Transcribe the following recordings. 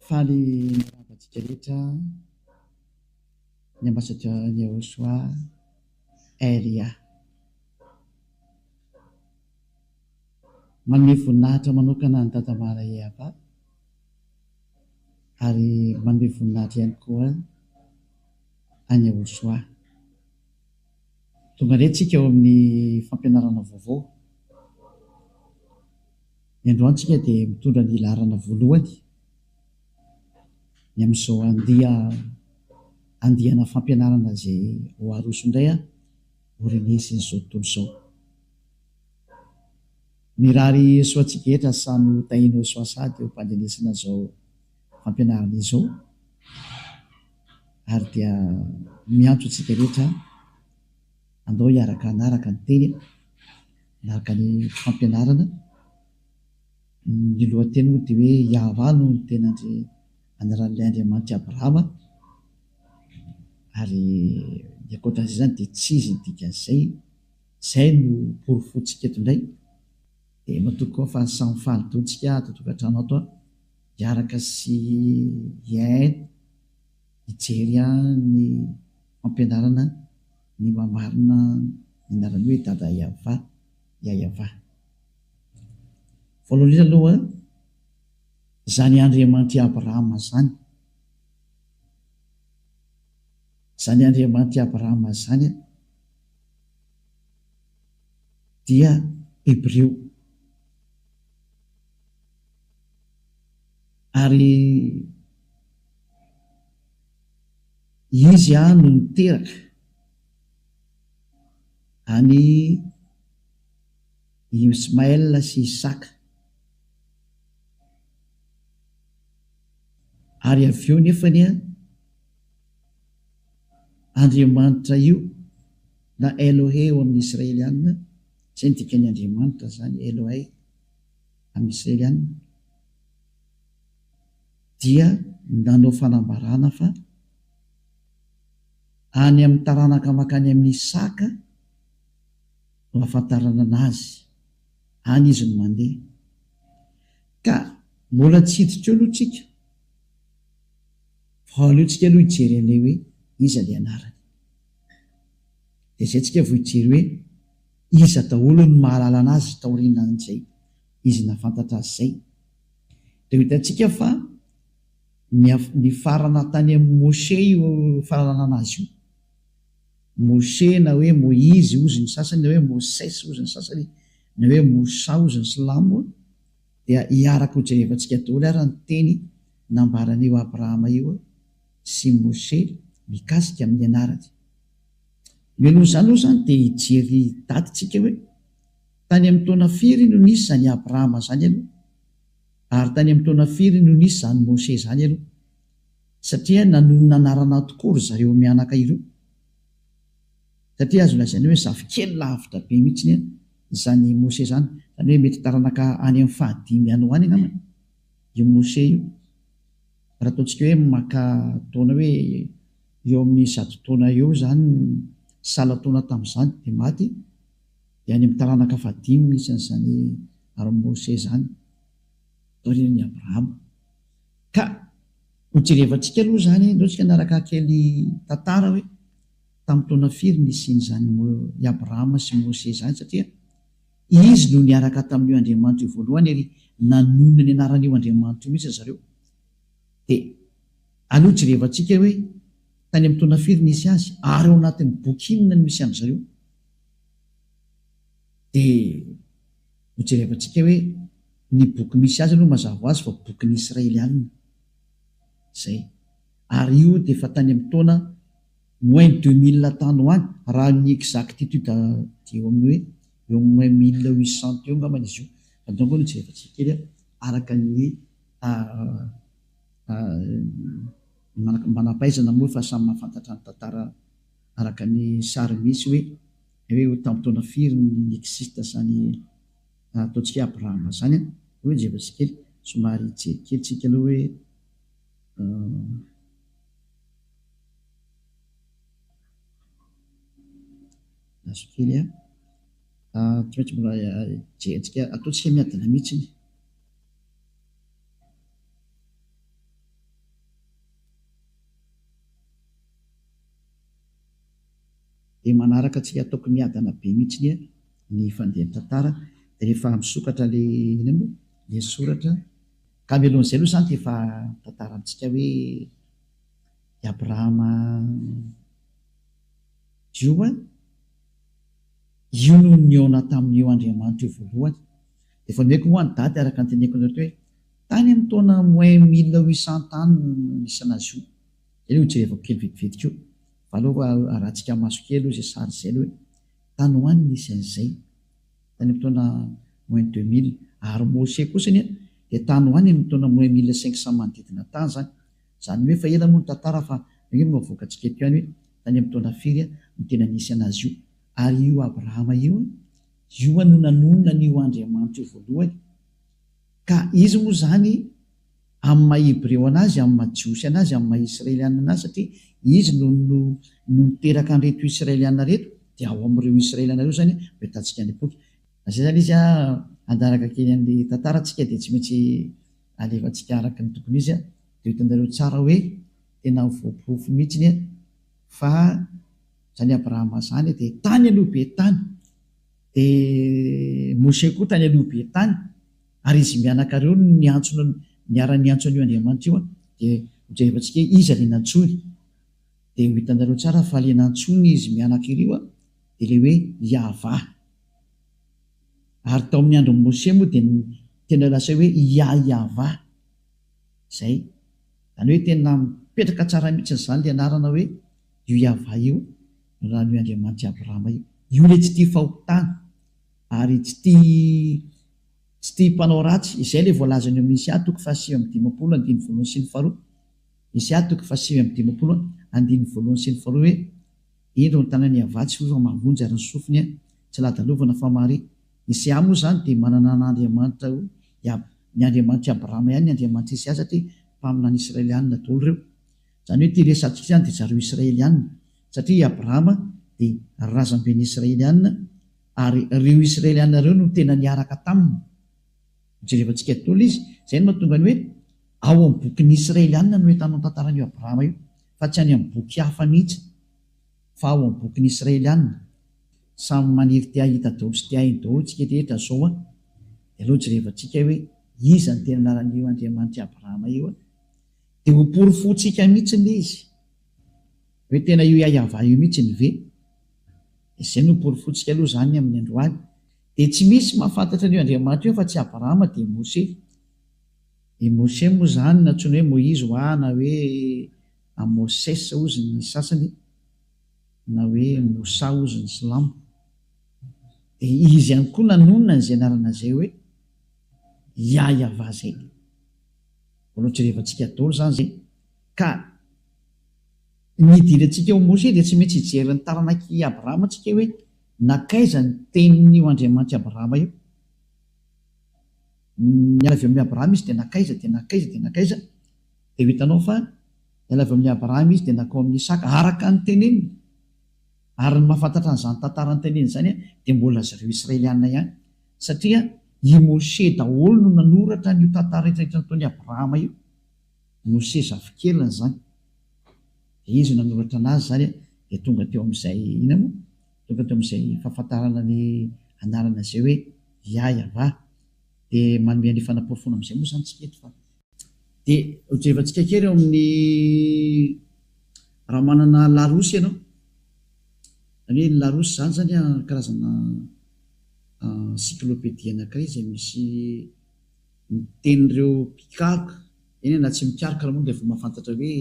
Faly miarahaba antsika rehetra ny ambassadeur Yehoshua RIA. Manome voninahitra manokana an'i Dada Mara Eava ary manome voninahitra ihany koa an'i Yehoshua. Tonga indray tsika ao amin'ny fampianarana vaovao. Ny androany tsika dia mitondra ny laharana voalohany ny amin'izao andia andiana fampianarana izay ho aroso indray ho renesin'izao tontolo izao. Mirary soa antsika rehetra samy ho tahianao soa sahady eo am-pandrenesana izao fampianarana izao ary dia miantso antsika rehetra andao hiaraka hanaraka ny teny, hanaraka ny fampianarana. Ny lohateny moa dia hoe Yahweh no tena anaran'ilay Andriamanitr'i Abrahama ary ny ankoatran'izay izany dia tsy izy ny dikan'izay. Izay no porofointsika eto indray. Dia matoky koa fa samy faly daholo tsika ato an-tokantrano ato hiaraka sy hihaino, hijery ny fampianarana ny maha-marina ny anarany hoe Dada Yavah, Yayavah. Voalohany indrindra aloha, izany Andriamanitr'i Abrahama izany, izany Andriamanitr'i Abrahama izany dia Hebreo. Ary izy no niteraka an'i Ismaël sy Isaka. Ary avy eo nefany Andriamanitra io na Elohe eo amin'ny Israeliana, izay no dikan'ny Andriamanitra izany, Elohei amin'ny Israeliana, dia nanao fanambarana fa any amin'ny taranaka mankany amin'i Isaka no ahafantarana anazy, any izy no mandeha. Ka mbola tsy hiditra eo aloha tsika. Fa aleo tsika aloha hijery an'ilay hoe iza ilay anarany. Dia izay tsika vao hijery hoe iza daholo no mahalala anazy taorianan'izay izy nahafantatra azy izay. Dia ho hitantsika fa nifarana tany amin'i Moshe io fahalalana azy io. Moshe na hoe Moizy hozy ny sasany na hoe Mosesy hozy ny sasany na hoe Moussa hozy ny silamo dia hiaraka ho jerevantsika daholo ary ny teny nambaran'io Abrahama io sy Moshe mikasika amin'ny anarany. Mialoha izany aloha izany dia hijery daty tsika hoe tany amin'ny taona firy no nisy izany Abrahama izany aloha ary tany amin'ny taona firy no nisy izany Moshe izany aloha satria nanonona anarana tokoa ry zareo mianaka ireo satria azo lazaina hoe zafikely lavitra be mihitsy izany Moshe izany, izany hoe mety taranaka any amin'ny fahadimy any ho any angambany io Moshe io. Raha ataontsika hoe maka taona hoe eo amin'ny zato taona eo izany sahala taona tamin'izany dia maty, dia any amin'ny taranaka fahadimy misy an'izany ary Moshe izany taorian'i Abrahama. Ka hojerevantsika aloha izany, ndao tsika hanaraka kely tantara hoe tamin'ny taona firy nisian'izany i Abrahama sy Moshe izany satria izy no niaraka tamin'io Andriamanitra io voalohany ary nanonona ny anaran'io Andriamanitra io mihitsy ry zareo. Dia aleo jerevantsika hoe tany amin'ny taona firy nisy azy ary ao anatin'ny boky inona no misy an-dry zareo. Dia hojerevantsika hoe ny boky misy azy aloha mazava ho azy fa bokin'ny Israelianina. Izay. Ary io dia efa tany amin'ny taona moins 2000 tany ho any, raha ny exactitude dia eo amin'ny hoe eo amin'ny moins 1800 teo angambany izy io. Fa donc aloha jerevantsika kely araka ny manam-pahaizana moa efa samy mahafantatra ny tantara araka ny sary misy hoe hoe tamin'ny taona firy no ni-existe izany ataontsika hoe Abrahama izany an. Hoe jerevantsika kely, somary hijery kely tsika aloha hoe Azo kely an. Tsy maintsy mbola jerentsika, ataontsika miadana mihitsy iny. Dia manaraka antsika ataoko miadana be mihitsy ny fandehan'ny tantara. Dia rehefa misokatra ilay inona moa? Ilay soratra. Ka mialohan'izay aloha izany dia efa mitantara amintsika hoe i Abrahama io an, io no nihaona tamin'io Andriamanitra io voalohany. Dia efa nomeko moa ny daty araka ny teneniko anareo teo hoe tany amin'ny taona moins 1800 tany no nisy an'azy io. Izay aloha hojerevako kely vetivety koa. Fa aleo arahantsika maso kely aloha izay sary izay aloha hoe tany ho any nisy an'izay. Tany amin'ny taona moins 2000. Ary Mose kosa anie dia tany ho any amin'ny taona moins 1500 manodidina tany izany. Izany hoe efa ela moa ny tantara fa io no avoakantsika eto ihany hoe tany amin'ny taona firy no tena nisy an'azy io. Ary io Abrahama io, io no nanonona an'io Andriamanitra io voalohany. Ka izy moa izany amin'ny maha Hebreo an'azy, amin'ny maha Jiosy an'azy, amin'ny maha Israeliana an'azy satria izy no no no niteraka an'ireto Israeliana ireto dia ao amin'ireo Israeliana ireo izany no ahitantsika ny boky. Izay izany izy an, hanaraka kely an'ilay tantara tsika dia tsy maintsy alefantsika araka ny tokony izy an, dia ho hitanareo tsara hoe tena voaporofo mihitsy an fa izany Abrahama izany dia tany aloha be tany, dia Moshe koa tany aloha be tany, Ary izy mianaka reo no niantso niara-niantso an'io Andriamanitra io an, dia hojerevantsika hoe iza le nantsoiny. Dia ho hitanareo tsara fa le nantsoiny izy mianaka ireo an, dia le hoe Yavah. Ary tao amin'ny andron'i Moshe moa dia tena lasa hoe Yah-Yavah. Izay. Izany hoe tena mipetraka tsara mihitsy izany le anarana hoe io Yavah io, raha ny hoe Andriamanitr'i Abrahama io. Io le tsy tia fahotana. Ary tsy tia tsy tia mpanao ratsy. Izay ilay voalazan'i eo amin'ny Isaia toko faha-59 andininy voalohany sy ny faharoa. Isaia toko faha-59 andininy voalohany sy ny faharoa hoe, Indro ny tanan'i Iavah tsy fohy fa mahavonjy ary ny sofiny tsy ladalovana fa mahare. Isaia moa izany dia manana an'Andriamanitra ho ny Andriamanitr'i Abrahama ihany ny Andriamanitr'i Isaia satria mpaminany Israelianina daholo ireo. Izany hoe ity resatsika izany dia zareo Israelianina satria i Abrahama dia razamben'ny Israelianina Ary ireo Israeliana ireo no tena niaraka taminy. Jerevantsika daholo izy. Izay no mahatonga ny hoe ao amin'ny bokin'ny Israeliana no ahitanao ny tantaran'io Abrahama io, fa tsy any amin'ny boky hafa mihitsy, fa ao amin'ny bokin'ny Israeliana. Samy maniry te hahita daholo sy te haheno daholo tsika rehetra izao an! Dia aleo jerevantsika hoe iza no tena anaran'io Andriamanitr'i Abrahama io an! Dia ho porofointsika mihitsy ilay izy hoe tena io Yahweh io mihitsy ny ve? Izay no porofointsika aloha izany amin'ny androany. Dia tsy misy mahafantatra an'io Andriamanitra io afa tsy Abrahama dia Mose. I Mose moa izany nantsoina hoe Moizy hoa na hoe Amoses hozy ny sasany na hoe Moussa hozy ny silamo. Dia izy ihany koa nanonona an'izay anarana izay hoe YahyaVah izay. Mbola hojerevantsika daholo izany izay. Ka. Ny hidirantsika ao Moshe dia tsy maintsy hijery ny taranak'i Abrahama tsika hoe nankaiza ny tenin'io Andriamanitr'i Abrahama io. Niala avy amin'i Abrahama izy dia nankaiza dia nankaiza dia nankaiza dia ho hitanao fa niala avy amin'i Abrahama izy dia nankao amin'i Isaka araka ny teneniny. Ary ny mahafantatra an'izany tantara ny teneniny izany dia mbola zareo Israeliana ihany satria i Moshe daholo no nanoratra an'io tantara rehetra rehetra nataon'i Abrahama io. Moshe zafikeliny izany. Dia izy no nanoratra anazy izany dia tonga teo amin'izay inona moa? Tonga teo amin'izay fahafantarana ny anarana izay hoe Yah Yavah. Dia manome an'io fanaporofoana amin'izay moa izany tsika eto fa. Dia hojerevantsika kely eo amin'ny raha manana Larousse ianao. Izany hoe ny Larousse izany izany karazana encyclopédie anankiray izay misy ny tenin'ireo mpikaroka, eny e na tsy mikaroka ary moa dia efa mahafantatra hoe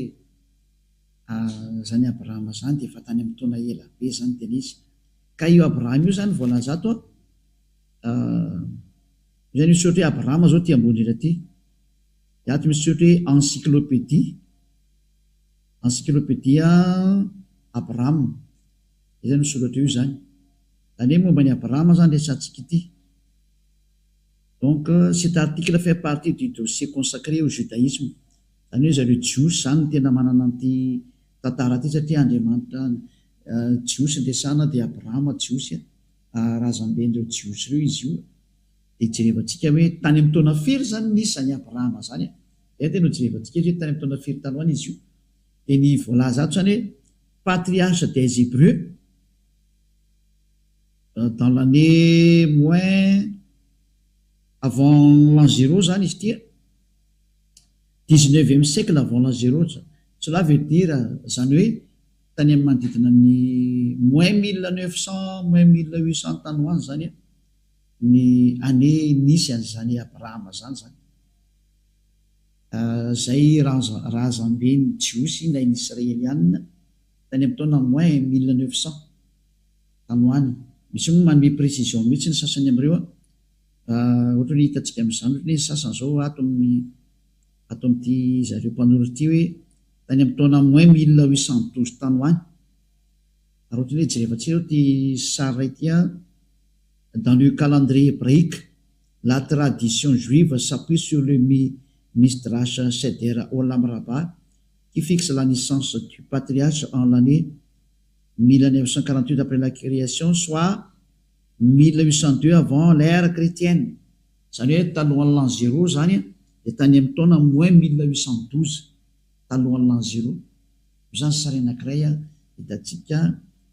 izany Abrahama izany dia efa tany amin'ny taona ela be izany tena izy. Ka io Abrahama io izany voalaza ato an, io izany misy soratra hoe Abrahama izao ity ambony indrindra ity, dia ato misy soratra hoe encyclopédie, encyclopédie Abrahama, izay izany misoratra io izany. Izany hoe momba an'i Abrahama izany resahantsika ity. Donc, cet article fait partie du dossier consacré au judaïsme. Izany hoe zareo Jiosy izany no tena manana an'ity tantara ity satria Andriamanitra Jiosy no resahana dia Abrahama Jiosy, razamben'ireo Jiosy ireo izy io. Dia jerevantsika hoe tany amin'ny taona firy izany nisy izany Abrahama izany. Izay tena ho jerevantsika hoe tany amin'ny taona firy tany ho any izy io. Dia ny voalaza ato izany hoe patriarche des Hébreux. Dans l'année moins avant l'an zéro zany izy ity a, dix-neuvième siècle avant l'an zéro, cela veut dire zany hoe tany amin'ny manodidina ny moins 1900, moins 1800 tany ho any zany a ny année nisy an'izany Abrahama zany zany. Zay razamben'ny Jiosy na ny Israelianina tany amin'ny taona moins 1900 tany ho any. Misy moa manome précision mihitsy ny sasany amin'ireo a. Ohatra hoe hitantsika amin'izany ohatra hoe ny sasany izao ato amin'ny ato amin'ity zareo mpanoratra ity hoe tany amin'ny taona moins 1812 tany ho any. Ary ohatra hoe jerevantsika eo ity sary iray ity a, dans le calendrier hébraïque, la tradition juive s'appuie sur le Midrash Seder Olam Rabbah qui fixe la naissance du patriarche en l'année 1948 après la création, soit 1802 avant l'ère chrétienne. Izany hoe talohan'ny l'an zéro izany dia tany amin'ny taona moins 1812 talohan'ny l'an zéro. Io izany sary anankiray hitantsika,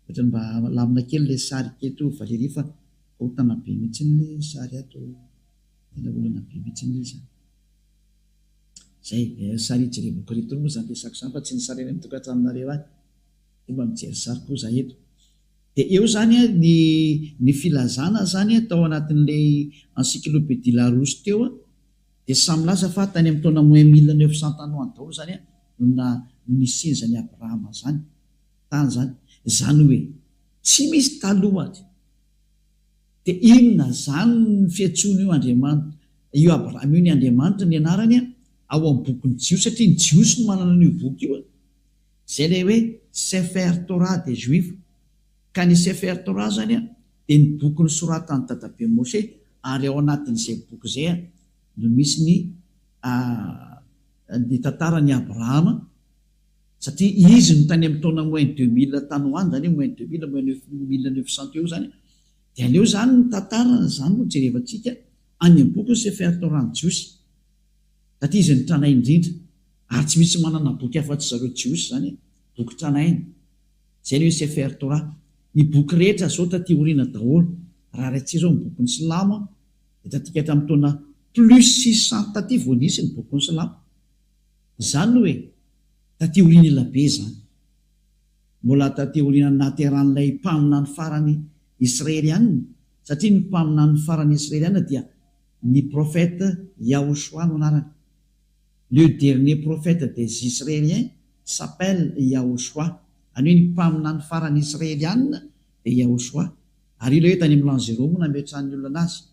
ohatran'ny mba lamina kely ilay sary keto Valérie fa korontana be mihitsy ilay sary ato, tena olana be mihitsy ilay izy. Zay, sary hijerevako ireto moa izany resako izany fa tsy ny sary any amin'ny tokantranonareo any. Dia mba mijery sary koa za eto. Dia eo izany ny ny filazana izany tao anatin'ilay encyclopédie Larousse teo dia samy milaza fa tany amin'ny taona moins 1900 tany ho any daholo izany no na no nisian'izany Abrahama izany tany izany. Izany hoe tsy misy talohany. Dia inona izany ny fiantsoana io Andriamanitra io Abrahama io ny Andriamanitra ny anarany ao amin'ny bokin'ny Jiosy satria ny Jiosy no manana an'io boky io. Izay ilay hoe Sefer Torah des Juifs. Ka ny Sefer Torah izany dia ny boky nosoratan'i dadabe Moshe ary ao anatin'izay boky izay no misy ny ny tantaran'i Abrahama satria izy no tany amin'ny taona moins 2000 tany ho any izany hoe moins 2000, moins 1900 teo izany dia aleo izany ny tantarany izany no jerevantsika any amin'ny boky ny Sefer Torah ny Jiosy satria izy no tranainy indrindra. Ary tsy misy manana boky afa-tsy zareo Jiosy izany e! Boky tranainy. Izay ilay hoe Sefer Torah. Ny boky rehetra izao taty aoriana daholo. Raha raintsika izao ny bokin'ny Silamo an, dia taty hatramin'ny taona plus 600 taty vao nisy ny bokin'ny Silamo. Izany hoe taty aoriana ela be izany. Mbola taty aorianan'ny nahaterahan'ilay mpaminany farany Israeliana, satria ny mpaminany farany Israeliana dia ny prophète Yahushua no anarany. Le dernier prophète des Israéliens s'appelle Yahushua. Any hoe ny mpaminany farany Israeliana dia Yahushua. Ary io ilay hoe tany amin'ny l'an zéro moa nametrahan'ny olona anazy.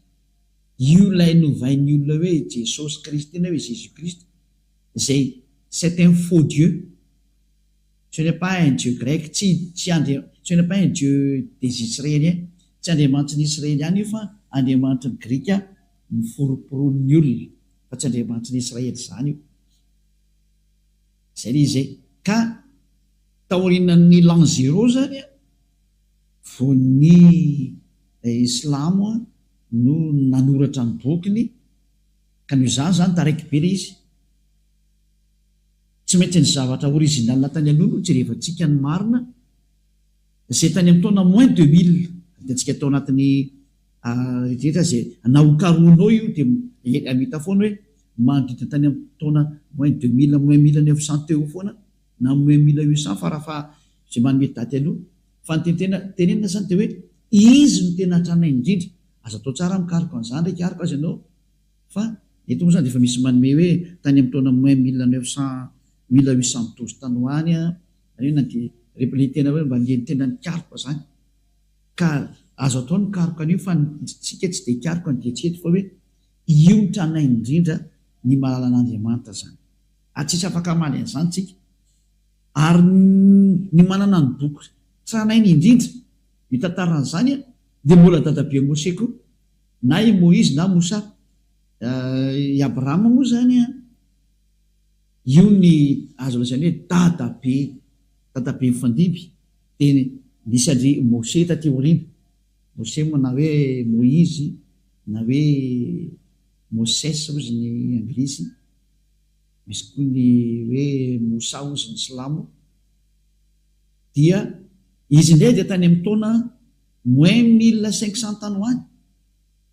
Io ilay novain'ny olona hoe Jesosy Kristy na hoe Jésus Christ izay c'est un faux Dieu. Ce n'est pas un Dieu grec, tsy tsy andri ce n'est pas un Dieu des Israéliens, tsy Andriamanitry ny Israeliana io fa Andriamanitry ny Grika noforomporonin'ny olona. Fa tsy Andriamanitry ny Israely izany io. Izay ilay izy e. Ka taorianan'ny l'an zéro izany an, vao ny Islamo no nanoratra ny bokiny, ka noho izany izany taraiky be ilay izy. Tsy maintsy ny zavatra original tany aloha no jerevantsika ny marina, izay tany amin'ny taona moins 2000, hitantsika tao anatin'ny rehetra izay na ho karohinao io dia hita foana hoe manodidina tany amin'ny taona moins 2000, moins 1900 teo foana na moins 1800 farafaha izay manome daty aloha. Fa ny tiany tenenina izany dia hoe izy no tena tranainy indrindra. Aza atao tsara mikaroka an'izany ry hikaroka aza ianao fa eto moa izany dia efa misy manome hoe tany amin'ny taona moins 1900, 1812 tany ho any, izany hoe na dia ilay tena hoe mba tena nikaroka izany. Ka azo atao ny mikaroka an'io fa ny tsika tsy dia hikaroka ny diantsika eto fa hoe io ny tranainy indrindra ny mahalala an'Andriamanitra izany. Ary tsisy afaka hamaly an'izany tsika. Ary ny manana ny boky tranainy indrindra mitantara an'izany dia mbola dadabe Mose koa. Na i Moizy na Mosa. I Abrahama moa izany an, io ny azo lazaina hoe dadabe, dadabe mifandimby. Dia nisy an-dry Mose taty aoriana. Mose moa na hoe Moizy na hoe Moses hozy ny anglisy. Misy koa ny hoe Moussa hozy ny silamo. Dia izy indray dia tany amin'ny taona. Moins 1500 tany ho any.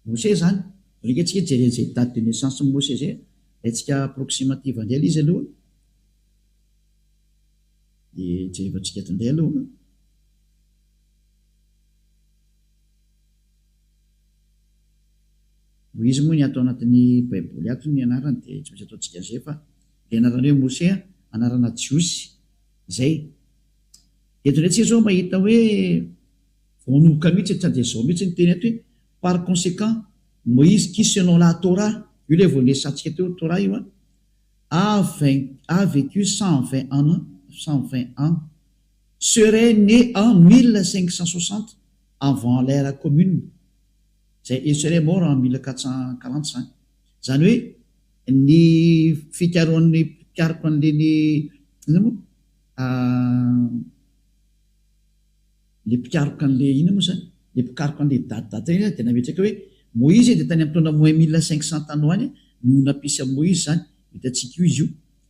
Mose izany. Alika tsika hijery an'izay date de naissance n'i Mose izay. Alaintsika approximative indray ilay izy aloha. Dia jerevantsika eto indray aloha. Moizy moa ny ato anatin'ny baiboly ato ny anarany dia tsy maintsy ataontsika an'izay fa ilay anarana hoe Mose anarana jiosy izay. Eto indray tsika izao mahita hoe vao hanomboka mihitsy hatrany dia izao mihitsy ny teny ato hoe par conséquent Moïse qui selon la Torah, io ilay vao niresahantsika teo Torah io an, a a vécu 120 ans 120 ans serait né en 1560 avant l'ère commune, izay et serait mort en 1440 izany. Izany hoe ny fikarohan'ny mpikaroka an'ireny inona moa ilay mpikaroka an'ilay inona moa izany? Ilay mpikaroka an'ilay daty daty ireny dia nametraka hoe Moïse dia tany amin'ny taona moins 1500 tany ho any no nampisy an'i Moïse izany. Hitantsika io izy io.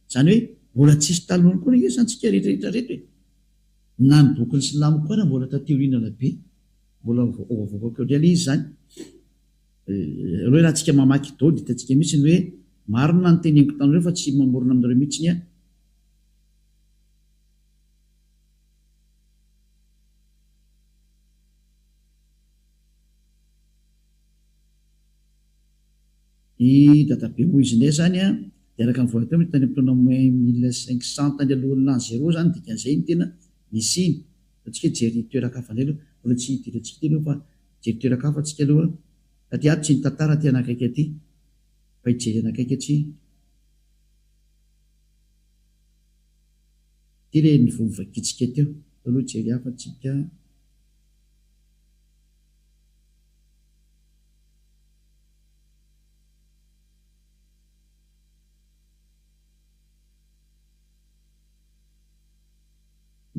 Izany hoe mbola tsisy talohany koa ange izany tsika rehetra rehetra reto e. Na ny bokin'ny silamo koa ara mbola taty aoriana be. Mbola avoakako eo indray ilay izy izany. Ireo raha tsika mamaky daholo dia hitantsika mihitsy ny hoe marina ny teneniko taminareo fa tsy mamorona aminareo mihitsy aho. I dadabe moa izy indray izany an, dia araka ny voalaza teo moa tany amin'ny taona moins 1500 tany alohan'ny l'an zéro izany dikan'izay no tena nisiany. Ataontsika hoe hijery toeran-kafa indray aloha, mbola tsy hidirantsika ity aloha fa hijery toeran-kafa tsika aloha satria ato tsy ny tantara aty anakaiky aty fa hijery anakaiky atsy. Ity ilay vao novakintsika teo, aloha hijery hafa tsika.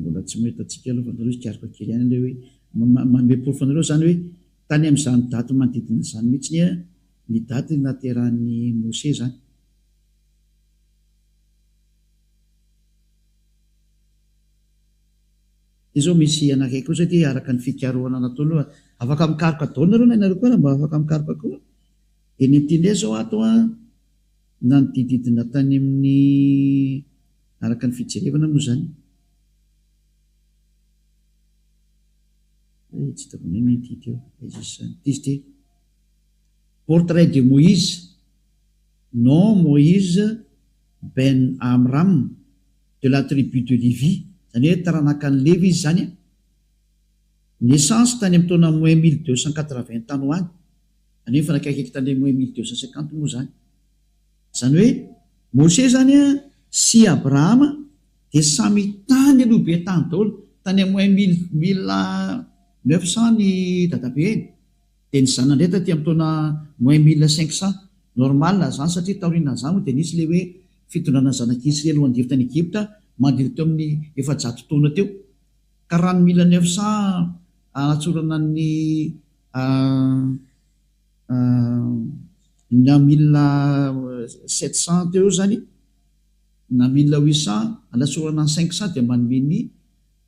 Mbola tsy mahita antsika aloha fa nareo hikaroka kely ihany ilay hoe manome porofo anareo izany hoe tany amin'izany daty manodidina izany mihitsy ny daty nahaterahan'i Mose izany. Ity zao misy anankiray koa zao ity araka ny fikarohana natao aloha, afaka mikaroka daholo nareo na ianareo koa ary mba afaka mikaroka koa. Dia ny ity indray zao ato an, nanodididina tany amin'ny araka ny fijerevana moa zany. Eh, tsy hitako indray ny ity teo, aiza izy zany, ity izy ity. Portrait de Moïse, nom Moïse Ben Amram. de la tribu de Lévi, izany hoe taranakan'i Levy izy izany an, naissance tany amin'ny taona moins 1280 tany ho any, izany hoe mifanakaikaiky tany moins 1250 moa izany. Izany hoe Moshe izany an sy Abrahama dia samy tany aloha be tany daholo, tany amin'ny moins mille 1900 ny dadabeny, dia ny zanany indray taty amin'ny taona moins 1500, normal izany satria taorianan'izany moa dia nisy ilay hoe fitondrana ny zanak'i Isiraely ho andevo tany Egypta manodidina teo amin'ny 400 taona teo. Ka raha ny 1900 anatsorana ny na 1700 teo eo izany na 1800 anatsorana ny 500 dia manome ny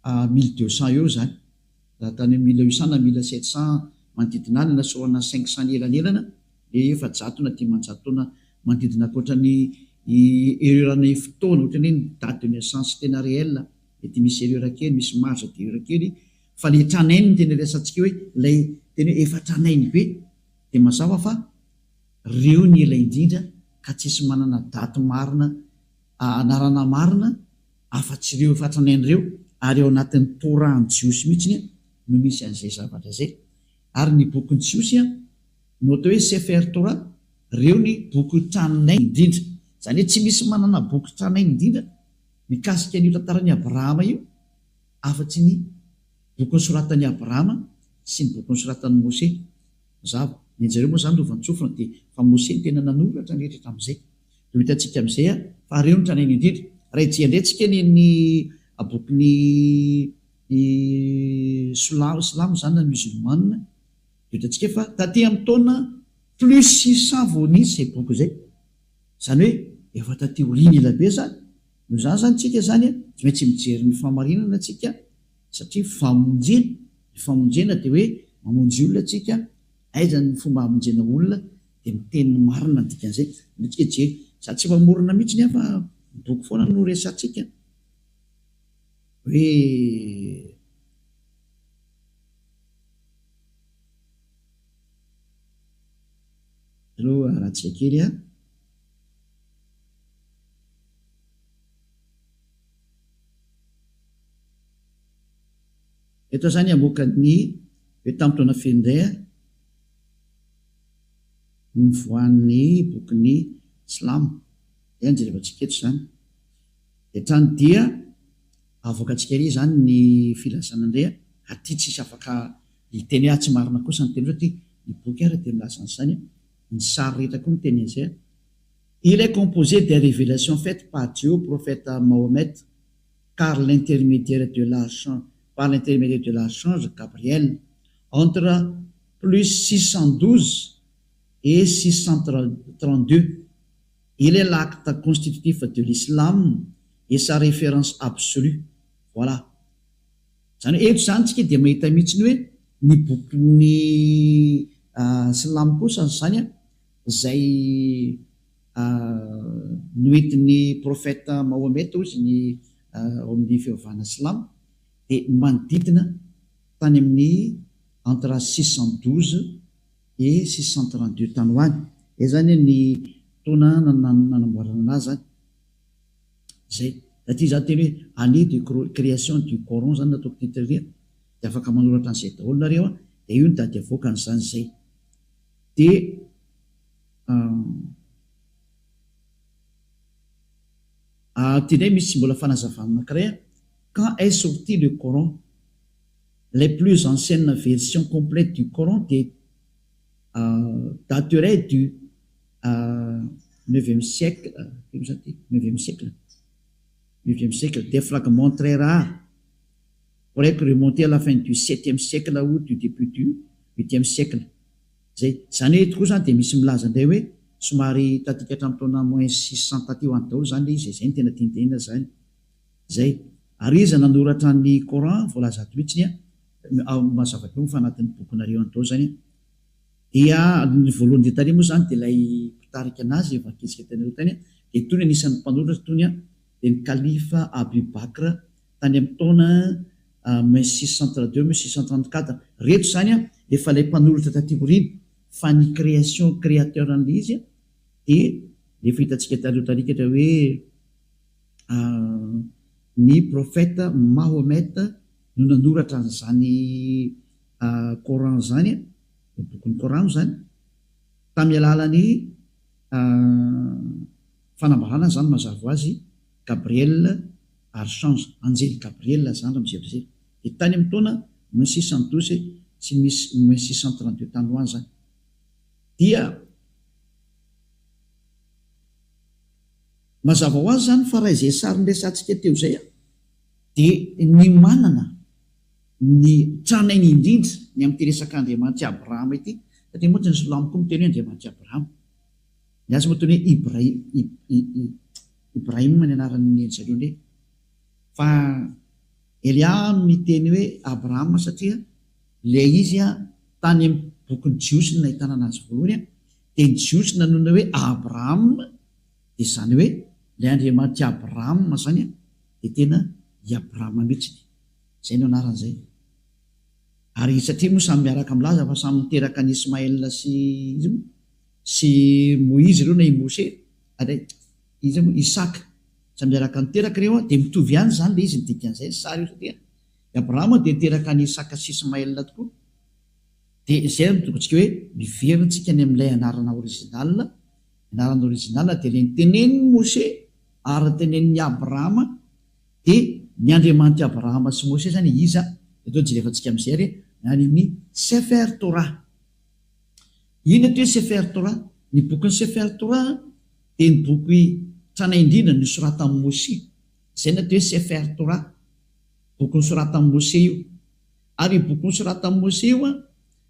1200 eo izany. Raha tany amin'ny 1800 na 1700 manodidina any anatsorana ny 500 ny elanelana dia 400 na 500 taona manodidina ankoatra ny erreur ny fotoana, ohatran'ny hoe ny date de naissance tena réel mety misy erreur kely, misy marge d'erreur kely fa le tranainy no tena resahantsika hoe ilay tena hoe efa tranainy be dia mazava fa reo ny ela indrindra ka tsisy manana date marina anarana marina afa-tsy ireo efa tranainy ireo ary ao anatin'ny Torah ny Jiosy mihitsy no misy an'izay zavatra izay ary ny bokin'ny Jiosy no atao hoe Sefer Torah, reo ny boky tranainy indrindra. Izany hoe tsy misy manana boky tranainy indrindra mikasika an'io tantaran'i Abrahama io afa-tsy ny boky nosoratan'i Abrahama sy ny boky nosoratan'i Mose. Mazava. Ny an'i zareo moa izany lovantsofina dia fa Mose no tena nanoratra ny rehetra hatramin'izay. Dia ho hitantsika amin'izay fa reo ny tranainy indrindra. Raha hijery indray tsika ny ny bokin'ny silamo izany na musulmane, Dia hitantsika fa taty amin'ny taona plus 600 vao nisy izay boky izay. Izany hoe efa taty aoriana ela be izany. Noho izany izany tsika izany tsy maintsy mijery ny fahamarinana tsika satria famonjena. Ny famonjena dia hoe. Mamonjy olona tsika, aiza ny fomba hamonjena olona dia miteny ny marina ny dikan'izay. Aleo tsika hijery. Za tsy mamorona mihitsy ny ahy fa ny boky foana no resahantsika. Hoe Aleo arahantsika kely an. Eto aho zany hamoaka ny hoe tamin'ny taona firy indray aho nivoahan'ny bokin'ny silamo. Izay no jerevantsika eto izany. Dia hatrany dia avoakantsika ery izany ny filazana indray aty tsisy afaka hiteny hoe ah tsy marina kosa ny teny satria ny boky ary dia milaza an'izany, ny sary rehetra koa miteny an'izay. Il est composé des révélations faites par Dieu au prophète Mahomet car l'intermédiaire de l'archange par l'intermédiaire de l'archange Gabriel entre plus 612 et 632. Il est l'acte constitutif de l'islam et sa référence absolue. Voilà. Izany hoe eto izany tsika dia mahita mihitsy ny hoe ny bokin'ny silamo kosa izany izay noentin'ny Prophète Mahomet hozy ny ao amin'ny fivavahana silamo dia manodidina tany amin'ny entre 612 et 632 tany ho any. Izay izany ny taona nanamboarana anazy izany. Izay. Satria izaho teny hoe année de création du Coran izany nataoko titre ry dia afaka manoratra an'izay daholo nareo an, dia io ny daty avoakany izany izay. Dia Aty indray misy mbola fanazavana anankiray an, quand est sorti le Coran? Les plus anciennes versions complètes du Coran dia daterait du neuvième siècle, firy moa zany ity? Neuvième siècle, neuvième siècle, des fragments très rares pourraient remonter à la fin du septième siècle ou du début du huitième siècle. Zay. Zany hoe eto koa zany dia misy milaza indray hoe somary taty ka hatramin'ny taona moins 600 taty ho any daholo zany ilay izy e, zay no tena tiany tenenina zany. Zay. Ary iza nanoratra ny Coran voalaza ato mihitsy an, mazava be moa fa anatin'ny bokinareo any daholo zany an. Dia ny voalohany indrindra tary moa zany dia ilay mpitarika anazy vakintsika tany aloha tany an, dia itony anisan'ny mpanoratra itony an, dia ny Khalifa Abu Bakr tany amin'ny taona moins 632 moins 634. Reto izany an, efa ilay mpanoratra taty aoriana, fa ny création, créateur an'ilay izy an, dia efa hitantsika taloha tarikatra hoe ny prophète Mahomet no nanoratra an'izany Coran izany an, ny bokin'ny Coran moa izany, tamin'ny alalan'ny fanambarana izany mazava ho azy, Gabriel Archange, Anjely Gabriela zandry mizevizery, dia tany amin'ny taona moins 612 sy moins 632 tany ho any izany, dia mazava ho azy izany fa raha izay sary niresahantsika teo izay dia ny manana ny tranainy indrindra ny amin'ity resaka Andriamanitr'i Abrahama ity, satria moa tsy ny silamo koa miteny hoe Andriamanitr'i Abrahama, ny azy moa teny hoe Ibrahim, Ibrahim ny anaran'ny zareo ndray. Fa Elia miteny hoe Abraham satria ilay izy tany amin'ny bokin'ny Jiosy no nahitana anazy voalohany dia ny Jiosy nanonona hoe Abraham dia izany hoe ilay Andriamanitr'i Abraham izany dia tena i Abraham mihitsy. Izay no anarany izay. Ary satria moa samy miaraka milaza fa samy niteraka an'i Ismaël sy iza moa? Sy Moizy ireo na i Moshe ary iza moa? Isaka. Samy miaraka niteraka ireo dia mitovy ihany izany ilay izy ny dikan'izay ny sary io satria i Abrahama dia niteraka an'i Isaka sy Ismaël tokoa. Dia izay no tokontsika hoe miverina tsika any amin'ilay anarana original, ny anarana original dia ilay nitenenin'i Moshe ary nitenenin'i Abrahama dia ny Andriamanitr'i Abrahama sy Moshe izany iza? Dia atao jerevantsika amin'izay ary any amin'ny Sefer Torah. Inona ity hoe Sefer Torah? Ny bokin'ny Sefer Torah dia ny boky tranainy indrindra nosoratan'i Moshe. Izay no atao hoe Sefer Torah. Boky nosoratan'i Moshe io. Ary io boky nosoratan'i Moshe io,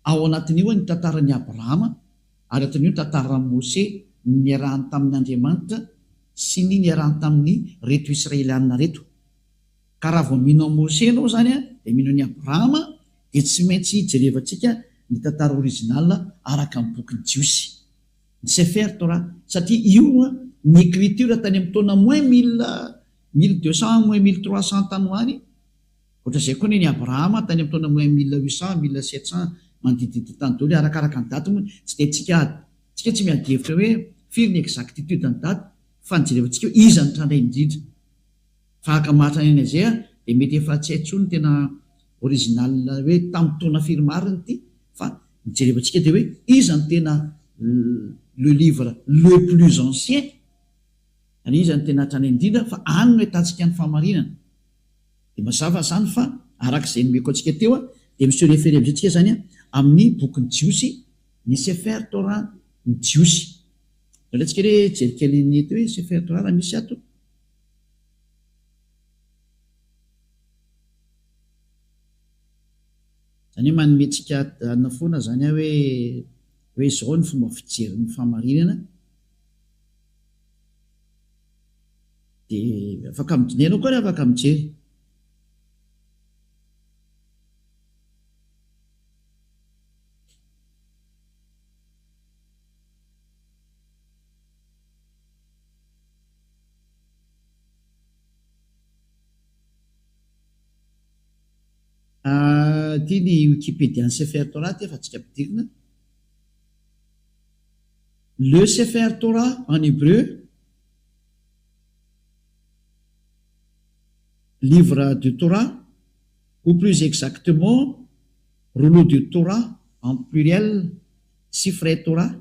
ao anatin'io ny tantaran'i Abrahama, ary anatin'io ny tantaran'i Moshe, ny niarahany tamin'Andriamanitra sy ny niarahany tamin'ireto Israelianina ireto. Ka raha vao mino an'i Moshe ianao izany, dia mino an'i Abrahama, dia tsy maintsy jerevantsika ny tantara original araka ny bokin'ny Jiosy, ny Sefer Torah, satria io ny écriture tany amin'ny taona moins mille, 1200 moins 1300 tany ho any, ohatran'izay koa ny an'i Abrahama tany amin'ny taona moins 1800, 1700 manodidididina tany daholo, arakaraka ny daty moa, tsy dia tsika tsika tsy miady hevitra hoe firy ny exactitude ny daty fa ny jerevantsika hoe iza no tranainy indrindra. Fa haka maha tranainy an'izay aho dia mety efa tsy hay intsony ny tena original hoe tamin'ny taona firy marina ity fa ny jerevantsika dia hoe iza no tena le livre le plus ancien ary iza no tena tranainy indrindra fa any no ahitantsika ny fahamarinana. Dia mazava izany fa araka izay nomeko antsika teo dia mi-se referer amin'izay tsika izany amin'ny bokin'ny Jiosy, ny Sefer Torah ny Jiosy. Aleo tsika re hijery kely ny eto hoe Sefer Torah raha misy ato. Izany hoe manome antsika anona foana izany aho hoe hoe izao ny fomba fijery ny fahamarinana. Dia afaka mijery, ianao koa ary afaka mijery. Ity ny Wikipedia-n'ny Sefer Torah ity efa antsika ampidirina. Le Sefer Torah en hébreu, livre de Torah, ou plus exactement rouleau de Torah en pluriel, Sifrei Torah,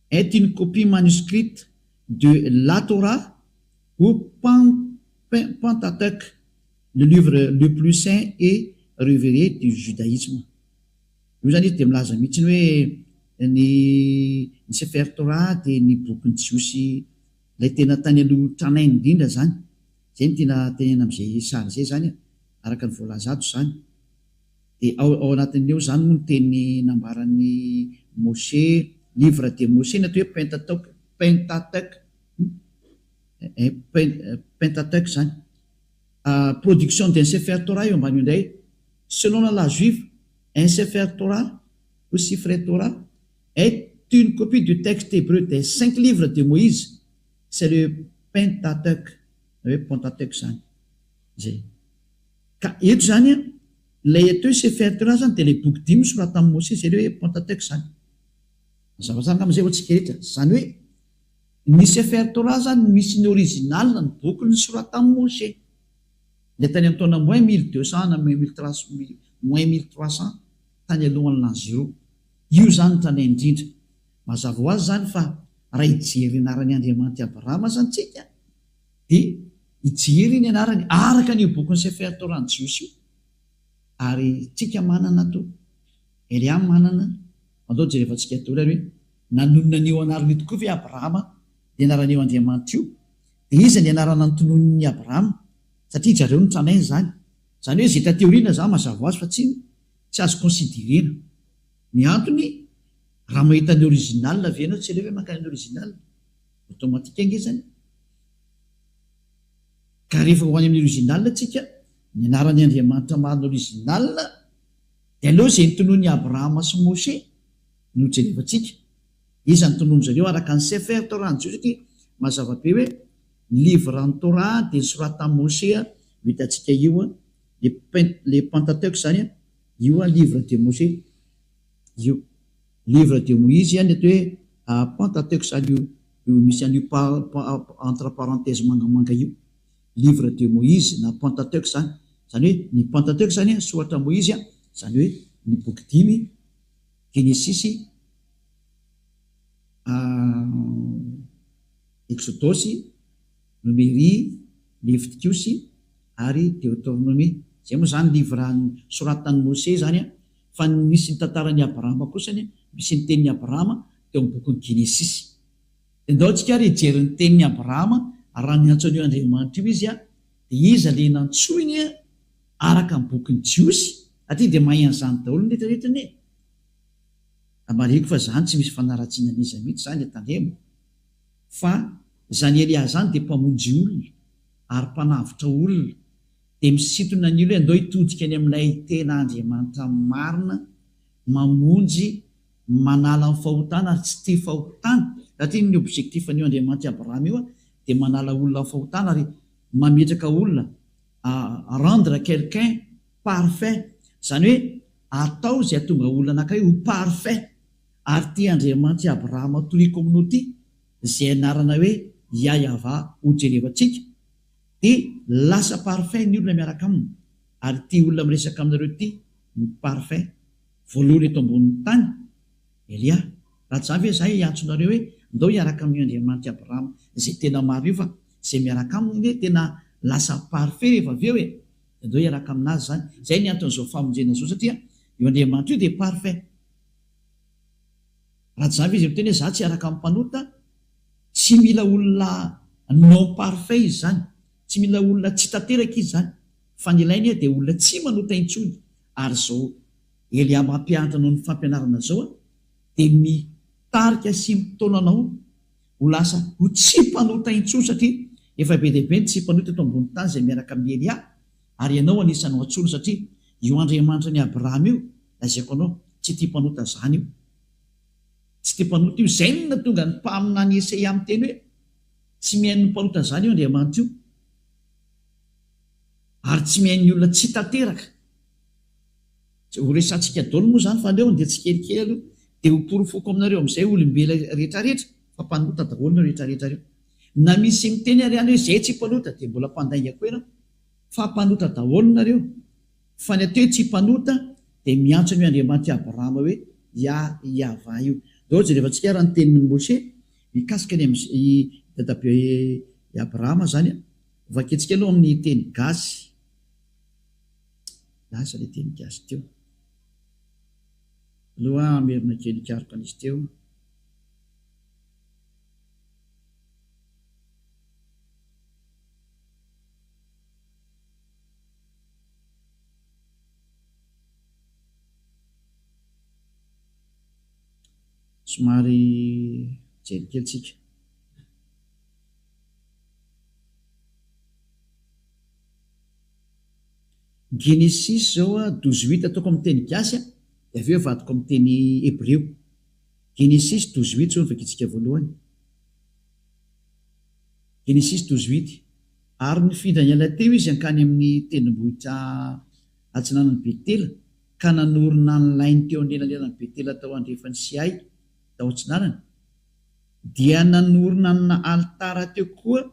est une copie manuscrite de la Torah ou Pentateuque, le livre le plus saint et révéré du judaïsme. Io izany izy dia milaza mihitsy hoe ny ny Sefer Torah dia ny bokin'ny Jiosy ilay tena tany aloha tranainy indrindra izany. Izay no tiana tenenina amin'izay sary izay izany araka ny voalaza ato izany. Dia ao ao anatin'ny ao izany moa ny teny nambaran'i Moshe, livre de Moshe ny atao hoe Pentateuch, Pentateuch, Pentateuch izany. Production d'un Sefer Torah eo ambany eo indray. Selon la loi juive, un Sefer Torah ou Sifre Torah est une copie du texte hébreu des cinq livres de Moïse, c'est le Pentateuque, na hoe Pentateuque izany. Izay. Ka eto izany an, ilay atao hoe Sefer Torah izany dia ilay boky dimy nosoratan'i Mosesy, izay ilay hoe Pentateuque izany. Mazava tsara angamba izay ho antsika rehetra. Izany hoe ny Sefer Torah izany misy ny original ny boky nosoratan'i Mosesy. Ilay tany amin'ny taona moins 1200 na moins moins 1300 tany alohan'ny l'an zéro. Io izany no tranainy indrindra. Mazava ho azy izany fa raha hijery ny anaran'i Andriamanitry Abrahama izany tsika dia hijery ny anarany araka an'io bokin'ny Sefer Torah ny Jiosy io. Ary tsika manana ato, Elia manana, andao jerevantsika daholo ary hoe nanonona an'io anarana io tokoa ve Abrahama ny anaran'io Andriamanitra io? Dia iza ny anarana notononin'i Abrahama? Satria zareo no tranainy izany. Izany hoe izay taty aoriana izany mazava ho azy fa tsy tsy azo considerena. Ny antony, raha mahita ny original ve ianao tsy aleo ve mankany amin'ny original? Automatique ange izany. Ka rehefa ho any amin'ny original tsika, ny anaran'i Andriamanitra marina original, dia aleo izay notononin'i Abrahama sy Moshe no jerevantsika. Iza no tonony zareo araka ny Sefer Torah ny Jiosy satria mazava be hoe ny livre ny Torah dia nosoratan'i Moshe no hitantsika io le le Pentateuque zany io livre de Moshe io livre de Moïse ny atao hoe Pentateuque zany io io misy an'io entre parenthèse mangamanga io livre de Moïse na Pentateuque zany zany hoe ny Pentateuque zany soratra Moïse zany hoe ny boky dimy Genesisy Eksodosy, Nomery, Levitikosy ary Deoteronomia. Izay moa izany livre soratan'i Mose izany an, fa ny misy ny tantaran'i Abrahama kosa anie, misy ny tenin'i Abrahama teo amin'ny bokin'ny Genesisy. Dia ndao tsika ary hijery ny tenin'i Abrahama raha niantso an'io Andriamanitra io izy an, dia iza ilay nantsoiny araka ny bokin'ny Jiosy? Aty dia mahay an'izany daholo ny rehetra rehetra anie. Marihiko fa zany tsy misy fanaratsiana an'iza mihitsy zany e tandremo fa zany Elia zany dia mpamonjy olona ary mpanavotra olona. Dia misintona ny olona hoe andao hitodika any amin'ilay tena Andriamanitra marina, mamonjy, manala ny fahotana ary tsy tia fahotana. Satria ny objectif an'io Andriamanitr'i Abrahama io dia manala olona amin'ny fahotana ary mametraka olona, rendre quelqu'un parfait. Izany hoe atao izay hahatonga olona anankiray ho parfait. Ary ity Andriamanitr'i Abrahama toriko aminao ity, izay anarana hoe Yahyahavah hojerevantsika, dia lasa parfait ny olona miaraka aminy, ary ity olona miresaka aminareo ity no parfait voalohany eto ambonin'ny tany, Elia. Raha tsy izany ve izahay hiantso anareo hoe ndao hiaraka amin'io Andriamanitr'i Abrahama izay tena marina io fa izay miaraka aminy anie tena lasa parfait rehefa avy eo e! Dia ndao hiaraka aminazy izany. Izay ny anton'izao famonjena izao satria io Andriamanitra io dia parfait. Raha tsy izany ve izy miteny hoe za tsy hiaraka amin'ny mpanota, tsy mila olona non parfait izy izany, tsy mila olona tsy tanteraka izy izany, fa ny ilainy dia olona tsy manota intsony, ary izao Elia mampianatra anao ny fampianarana izao dia mitarika sy mitaona anao ho lasa ho tsy mpanota intsony satria efa be dia be ny tsy mpanota eto ambony tany izay miaraka amin'i Elia ary ianao anisan'ny ho antsoiny satria io Andriamanitra an'i Abrahama io lazaiko anao tsy tia mpanota zany io. Tsy tia mpanota io. Izay no nahatonga ny mpaminany Esaia miteny hoe, Tsy mihaino ny mpanota zany io Andriamanitra io. Ary tsy mihaino ny olona tsy tanteraka. Ho resahantsika daholo moa izany fa aleo andeha tsikelikely aloha dia ho porofoko aminareo amin'izay olombela rehetrarehetra fa mpanota daholo nareo rehetrarehetra reo. Na misy miteny ary any hoe zay tsy mpanota dia mbola mpandainga koa ianao fa mpanota daholo nareo. Fa ny atao hoe tsy mpanota dia miantso an'io Andriamanitr'i Abrahama hoe Yah Yavah io. Ndao jerevantsika ary ny tenin'i Moshe mikasika ny i dadabe i Abrahama izany an. Vakintsika aloha amin'ny teny gasy. Lasa ilay teny gasy teo. Aloha hamerina kely hikaroka an'izy teo. Somary mijery kely tsika. Genesisy zao a, 12 huit ataoko amin'ny teny gasy a, dia avy eo avadiko amin'ny teny hebreo. Genesisy 12 huit zao no vakintsika voalohany. Genesisy 12 huit. Ary nifindra niala teo izy hankany amin'ny tendrombohitra atsinanan'i Betela, ka nanorina ny lainy teo anelanelan'i Betela tao andrefan'i Siay, tao atsinanany. Dia nanorina ny alitara teo koa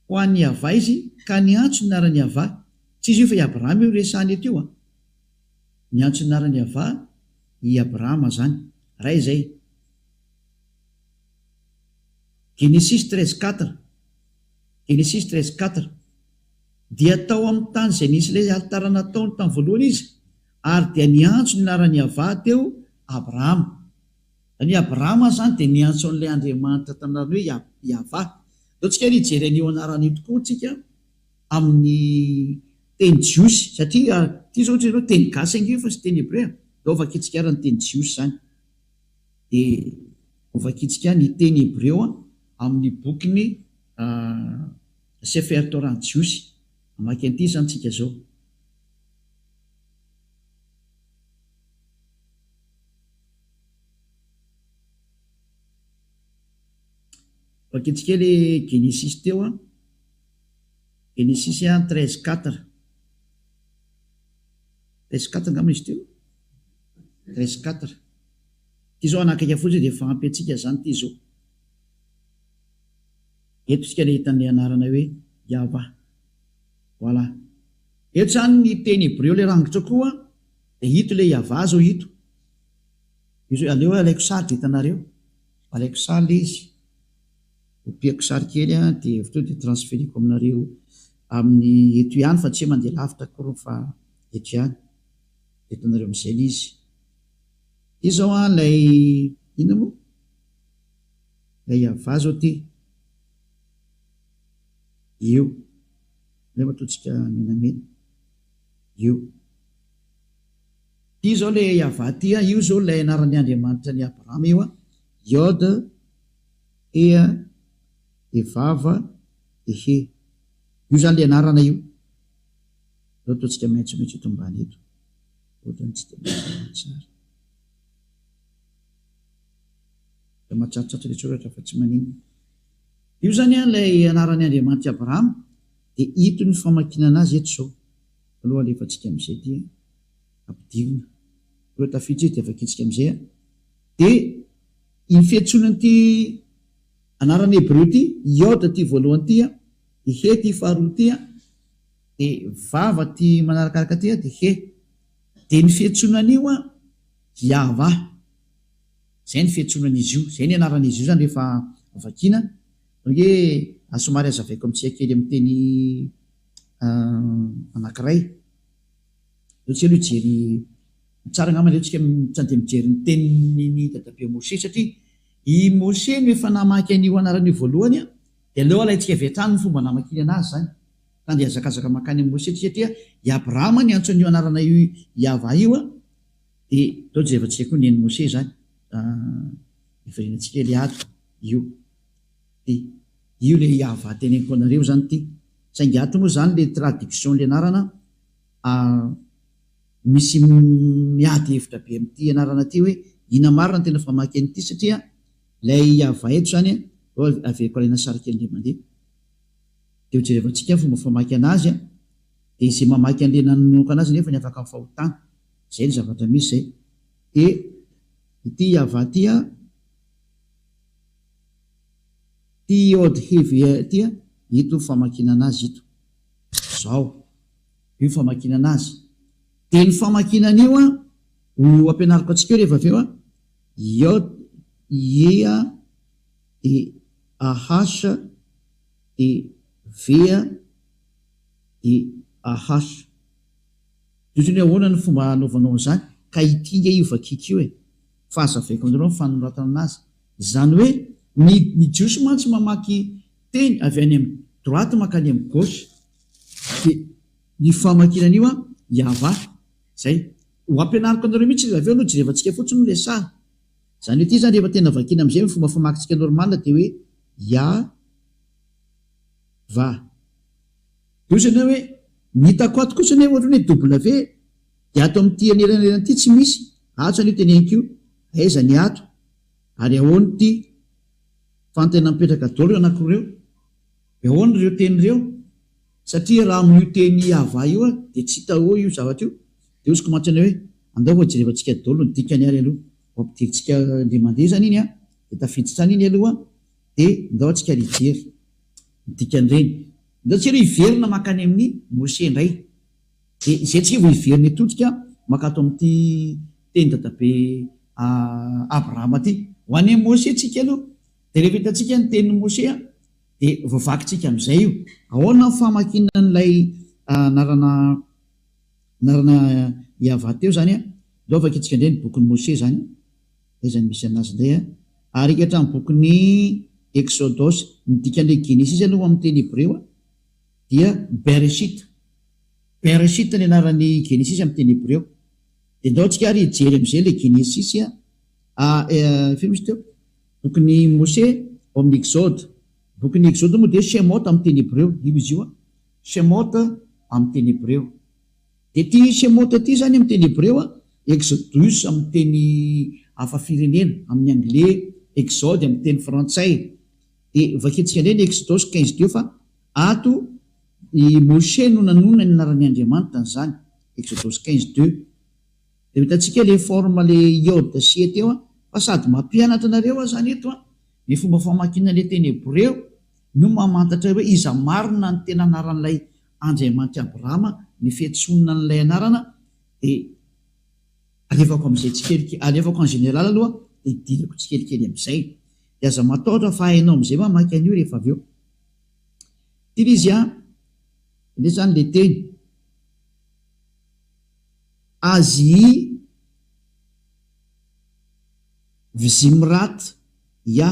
ho an'i Yavah izy, ka niantso ny anaran'i Yavah. Tsy izy io fa i Abrahama io resahana eto io an! Niantso ny anaran'i Yavah i Abrahama izany. Ray izay. Genesisy 13 quatre. Genesisy 13 quatre. Dia tao amin'ny tany izay nisy ilay alitara nataony tamin'ny voalohany izy, ary dia niantso ny anaran'i Yavah teo Abrahama. Izany hoe Abrahama izany dia niantso an'ilay Andriamanitra tamin'ny anarany hoe Yavah. Ndao tsika ary hijery an'io anarana io tokoa tsika amin'ny teny jiosy, satria ity izao ohatra ianao teny gasy ange io fa tsy teny hebreo e. Ndao vakintsika ary ny teny jiosy izany. Dia hovakintsika ny teny hebreo amin'ny bokin'ny Sefer Torah jiosy. Hamaky an'ity izany tsika izao. Vakintsika ilay Genesisy teo an. Genesisy 13 quatre. 13 quatre angamba izy teo. 13 quatre. Ity izao hanakaiky fotsiny dia efa ampy antsika izany ity izao. Eto isika ilay hita ny anarana hoe Yahwah. Voilà. Eto izany ny teny hebreo ilay rangitra koa dia ito ilay Yahwah izao ito. Io izao aleo alaiko sary dia hitanareo. Alaiko sary ilay izy. Kopiako sary kely an dia avy teo dia transfereko aminareo amin'ny eto ihany fa tsy hoe mandeha lavitra akory fa eto ihany. Dia hitanareo amin'izay ilay izy. Ity izao an ilay inona moa? Ilay Yavah izao ity. Io. Aleo ataontsika menamena. Io. Ity izao ilay Yavah ity an, io izao ilay anaran'ny Andriamanitra an'i Abrahama io an, Yod, He, He Vava, He He. Io izany ilay anarana io. Aleo ataontsika maitsomaitso eto ambany eto. Ohatran'ny tsy dia mazava tsara. Dia matsatsotsatso ilay soratra fa tsy maninona. Io izany an ilay anaran'i Andriamanitr'i Abrahama, dia ito ny famakiana anazy eto izao. Aloha alefantsika amin'izay ity an. Ampidirina. Aloha tafiditra izy dia vakintsika amin'izay an. Dia iny fiantsoana an'ity anarana hebreo ity, Yod ity voalohany ity an, dia He ity faharoa ity an, dia Vav ity manarakaraka ity an, dia He. Dia ny fiantsoana an'io an, Yahvah. Izay ny fiantsoana an'izy io. Izay ny anaran'izy io izany rehefa vakiana. Donc hoe somary hazavaiko amintsika kely amin'ny teny anankiray. Aleo tsika aloha hijery, tsara angamba aleo tsika tsy andeha mijery ny tenin'i dadabe Moshe satria i Moshe no efa namaky an'io anarana io voalohany dia aleo alaintsika avy hatrany ny fomba namakiany anazy izany. Ka andeha hihazakazaka mankany amin'i Moshe tsika satria i Abrahama niantso an'io anarana io Yavah io dia aleo jerevantsika koa ny an'i Moshe izany. Hiverenantsika kely ato io. Ty. Io le Yavah teneniko anareo izany ity. Saingy ato moa izany le traduction le anarana misy miady hevitra be amin'ity anarana ity hoe inona marina no tena famaky an'ity satria ilay Yavah eto izany an, averiko alaina sary kely indray mandeha dia ho jerevantsika ny fomba famaky anazy an, dia izay mamaky an'ilay nanonoka anazy nefa ny afaka amin'ny fahotana. Izay ny zavatra misy izay. Dia ity Yavah ity an, ity Yod He Ve ity an, ito ny famakiana anazy ito. Izao. Io famakiana anazy. Dia ny famakiana an'io an, ho ampianariko antsika eo rehefa avy eo an, Yod, Ye a, D, A H, D, V a, D, A H. Dia ohatran'ny hoe ahoana ny fomba hanaovanao an'izany? Ka ity nge io vakiako io e! Fa hazavaiko aminareo ny fanoratana anazy. Izany hoe ny ny jiosy mantsy mamaky teny avy any amin'ny droite mankany amin'ny gauche. Dia ny famakiana an'io an, Yavah. Izay. Ho ampianariko anareo mihitsy izy avy eo aloha jerevantsika fotsiny moa ilay sary. Izany hoe ity izany rehefa tena vakiana amin'izay ny fomba famakintsika normal dia hoe Yavah. Dia hoy ianao hoe, ny hitako ato kosa anie ohatran'ny hoe W dia ato amin'ity anelanelana ity tsy misy, ato izany io teneniko io, aiza ny ato, ary ahoana ity, fa ny tena mipetraka daholo ireo anankiroa ireo, dia ahoana ireo teny ireo, satria raha amin'io teny Yavah io aho dia tsy hita eo io zavatra io, dia hoy mantsy ianao hoe, andao vao jerevantsika daholo ny dikany ary aloha, vao ampidirintsika indray mandeha izany iny an, dia tafiditra any iny aloha, dia ndao antsika ary hijery ny dikan'ireny. Ndao tsika aloha hiverina mankany amin'i Moshe indray. Dia izay tsika vao hiverina hitodika mankato amin'ity teny dadabe Abrahama ity. Ho any amin'i Moshe tsika aloha. Dia rehefa hitantsika ny tenin'i Moshe dia voavakintsika amin'izay io. Ahoana ny famakiana an'ilay anarana anarana Yavah teo izany an? Ndao vakintsika indray ny bokin'i Moshe izany. Aiza no misy anazy indray an? Ary hatramin'ny bokin'ny Eksodosy. Ny dikan'ilay Genesisy aloha amin'ny teny hebreo dia Bereshit. Bereshit ny anaran'ny Genesisy amin'ny teny hebreo. Dia ndao tsika ary hijery amin'izay ilay Genesisy a, firy moa izy teo? Bokin'i Mose ao amin'ny Exode. Bokin'ny Exode moa dia Shemot amin'ny teny hebreo. Io izy io an. Shemot amin'ny teny hebreo. Dia ity Shemot ity izany amin'ny teny hebreo, Exodus amin'ny teny hafa firenena, amin'ny anglais, Exode amin'ny teny frantsay. Dia vakintsika indray ny Exodosy 15 teo fa ato i Moshe no nanonona ny anaran'i Andriamanitra an'izany, Exodosy 15 deux. Dia ho hitantsika ilay forme ilay Yod sy He teo fa sady mampianatra anareo aho izany eto ny fomba famakiana ilay teny hebreo no mamantatra hoe iza marina ny tena anaran'ilay Andriamanitr'i Abrahama ny fiantsoana an'ilay anarana dia alefako amin'izay tsikelikely, alefako en général aloha dia idirako tsikelikely amin'izay. Dia aza matahotra fa hainao amin'izay mamaky an'io rehefa avy eo. Ity ilay izy an, indray izany ilay teny. Azy Vzimrat Ya.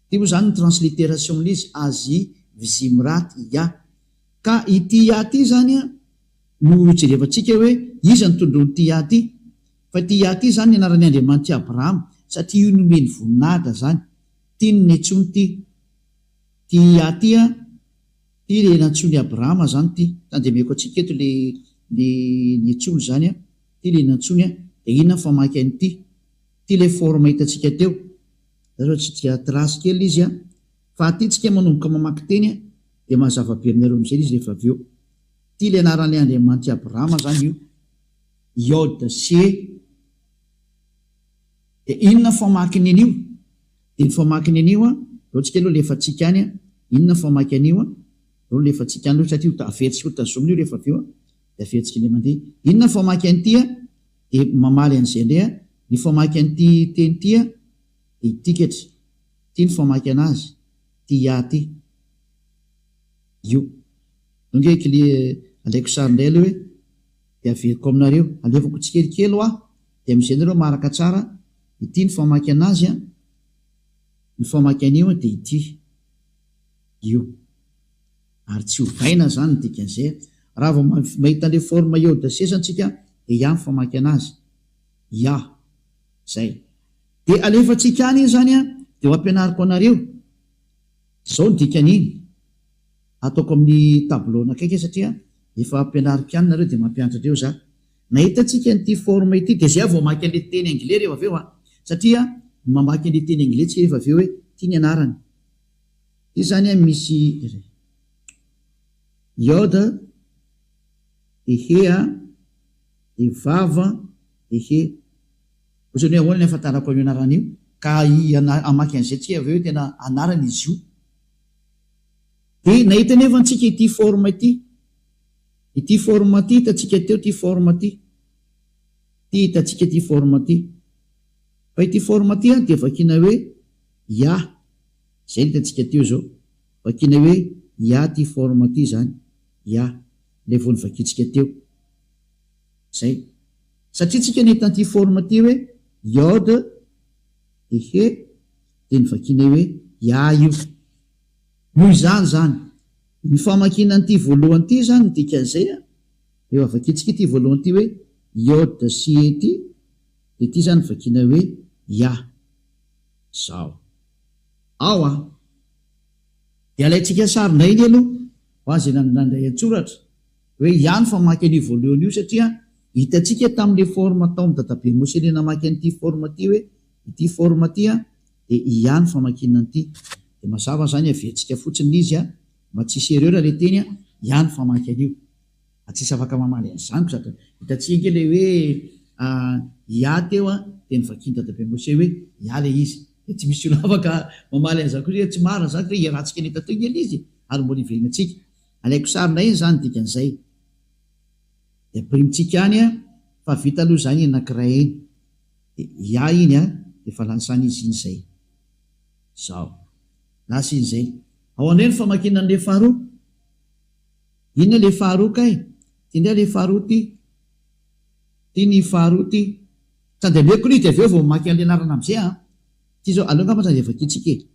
Ity moa izany ny transliteration an'ilay izy, Azy Vzimrat Ya. Ka ity Ya ity izany no jerevantsika hoe iza no tondroin'ity Ya ity. Fa ity Ya ity izany ny anaran'i Andriamanitr'i Abrahama, satria io nomeny voninahitra izany. Ity no niantsoany ity. Ity Ya ity an. Ity le nantsoin'i Abrahama zany ity. Tandremeko antsika eto le le niantsoany zany an. Ity le nantsoiny an. Dia inona ny famaky an'ity? Ity le forme hitantsika teo. Za zao tsy dia trace kely izy an. Fa aty tsika manomboka mamaky teny an, dia mazava be aminareo amin'izay izy rehefa avy eo. Ity le anaran'ilay Andriamanitr'i Abrahama zany io. Yod sy E. Dia inona ny famakiny an'io? Dia ny famakiny an'io an, aleo tsika aloha alefantsika any an, inona ny famaky an'io an, aleo alefantsika any aloha satria ho averintsika ho tazomina io rehefa avy eo an, dia averintsika indray mandeha. Inona ny famaky an'ity an? Dia mamaly an'izay indray an, ny famaky an'ity teny ity an, dia ity ketry, ity ny famaky an'azy, ity ya ity. Io. Donc kle alaiko sary indray aloha hoe, dia averiko aminareo, alefako tsikelikely hoa. Dia amin'izay nareo maharaka tsara, ity ny famaky anazy an, ny famaky an'io an dia ity, io. Ary tsy ovaina izany ny dikan'izay an. Raha vao mahita an'ilay forme iode sesany tsika dia ya ny famaky anazy. Ya. Zay. Dia alefantsika any iny izany an, dia ho ampianariko anareo. Izao ny dikan'iny. Ataoko amin'ny tableau anakaiky satria efa ampianariko ihany nareo dia mampianatra andreo za. Nahita antsika an'ity forme ity dia zay aho vao mamaky an'ilay teny anglais rehefa avy eo an! Satria mamaky an'ilay teny anglais tsika rehefa avy eo hoe ity ny anarany. Ity zany an misy Yod dia He an dia Vav dia He. Ohatran'ny hoe ahoana ny ahafantarako an'io anarana io? Ka hamaky an'izay tsika avy eo hoe tena anarana izy io. Dia nahita anefa antsika ity forme ity. Ity forme ity hitantsika teo ity forme ity. Ity hitantsika ity forme ity. Fa ity forme ity an dia vakiana hoe Ya. Izay no hitantsika teo izao. Vakiana hoe Ya ity forme ity izany. Ya. Ilay vao novakiantsika teo. Izay. Satria tsika nahita an'ity forme ity hoe Yod dia He dia novakiana hoe Ya io. Noho izany izany, ny famakiana an'ity voalohany ity izany ny dikan'izay an, rehefa vakintsika ity voalohany ity hoe Yod sy He ity, dia ity izany vakiana hoe Yah. Izao. Ao an! Dia alaintsika sary indray anie aloha, ho azy izay nandray an-tsoratra, hoe Yah ny famaky an'io voalohany io satria hitantsika tamin'ilay forme tao amin'i Dadabe Moshe ilay namaky an'ity forme ity hoe ity forme ity an, dia ia ny famakiana an'ity. Dia mazava izany averintsika fotsiny ilay izy mba tsy hisy erreur ilay teny a, ia ny famaky an'io. Ary tsisy afaka mamaly an'izany koa sady hitantsika ange ilay hoe ia teo a, dia novakian'i Dadabe Moshe hoe ia ilay izy. Dia tsy misy olona afaka mamaly an'izany koa hoe tsy marina izany fa iarahantsika nahita teo ange ilay izy e, ary mbola hiverenantsika. Alaiko sary indray iny izany dikan'izay. Dia ampirimitsika any a, fa vita aloha izany iny anankiray iny. Dia ia iny a, efa lasany izy iny izay. Zao. Lasa iny izay. Ao indray ny famakiana an'ilay faharoa. Inona ilay faharoa kay? Ity indray ilay faharoa ity. Ity ny faharoa ity. Tsy andeha-ameko aloha izy dia avy eo vao mamaky an'ilay anarana amin'izay an. Ity izao, aleo angamba tsy andeha vakintsika e.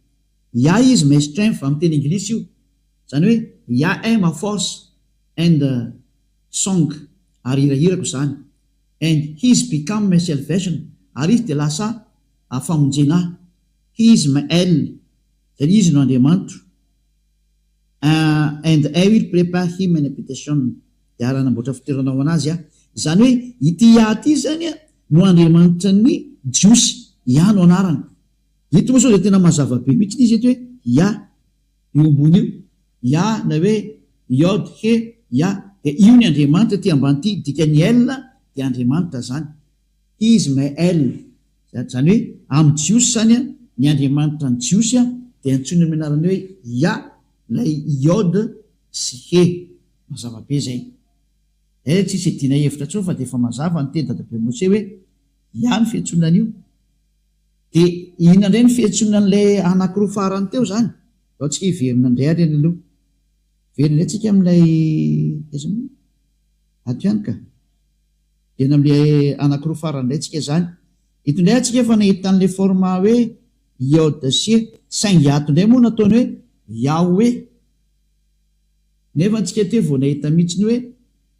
Yah is my strength amin'ny teny anglisy io. Izany hoe Yah est ma force and song ary hirahirako izany. And he is become my salvation, ary Izy dia lasa famonjena ahy. He is my El, izany Izy no Andriamanitro. And I will prepare him an habitation, dia ary hanamboatra fitoerana ho an'Azy aho. Izany hoe ity Yah ity izany no Andriamanitra ny Jiosy. Yah no anarany. Eto moa sao dia tena mazava be mihitsy izy eto hoe Yah, io ambony io. Yah na hoe Yod He Yah dia io ny Andriamanitra ity ambany ity, dikan'ny El dia Andriamanitra izany. He is my El. Izany hoe amin'ny Jiosy izany ny Andriamanitra ny Jiosy dia antsoina amin'ny anarany hoe Yah ilay Yod sy He. Mazava be izay. Eh tsisy iadiana hevitra intsony fa dia efa mazava ny teny dadabe Mose hoe Yah ny fiantsoana an'io. Dia inona indray ny fiantsoana an'ilay anankiroa farany teo izany? Ndao tsika hiverina indray ary any aloha. Hiverina indray tsika amin'ilay aiza moa? Ato ihany ka. Hiverina amin'ilay anankiroa farany indray tsika izany. Eto indray atsika efa nahita an'ilay forme hoe Yod sy E. Saingy ato indray moa nataony hoe Yahweh. Nefa antsika teo vao nahita mihitsy ny hoe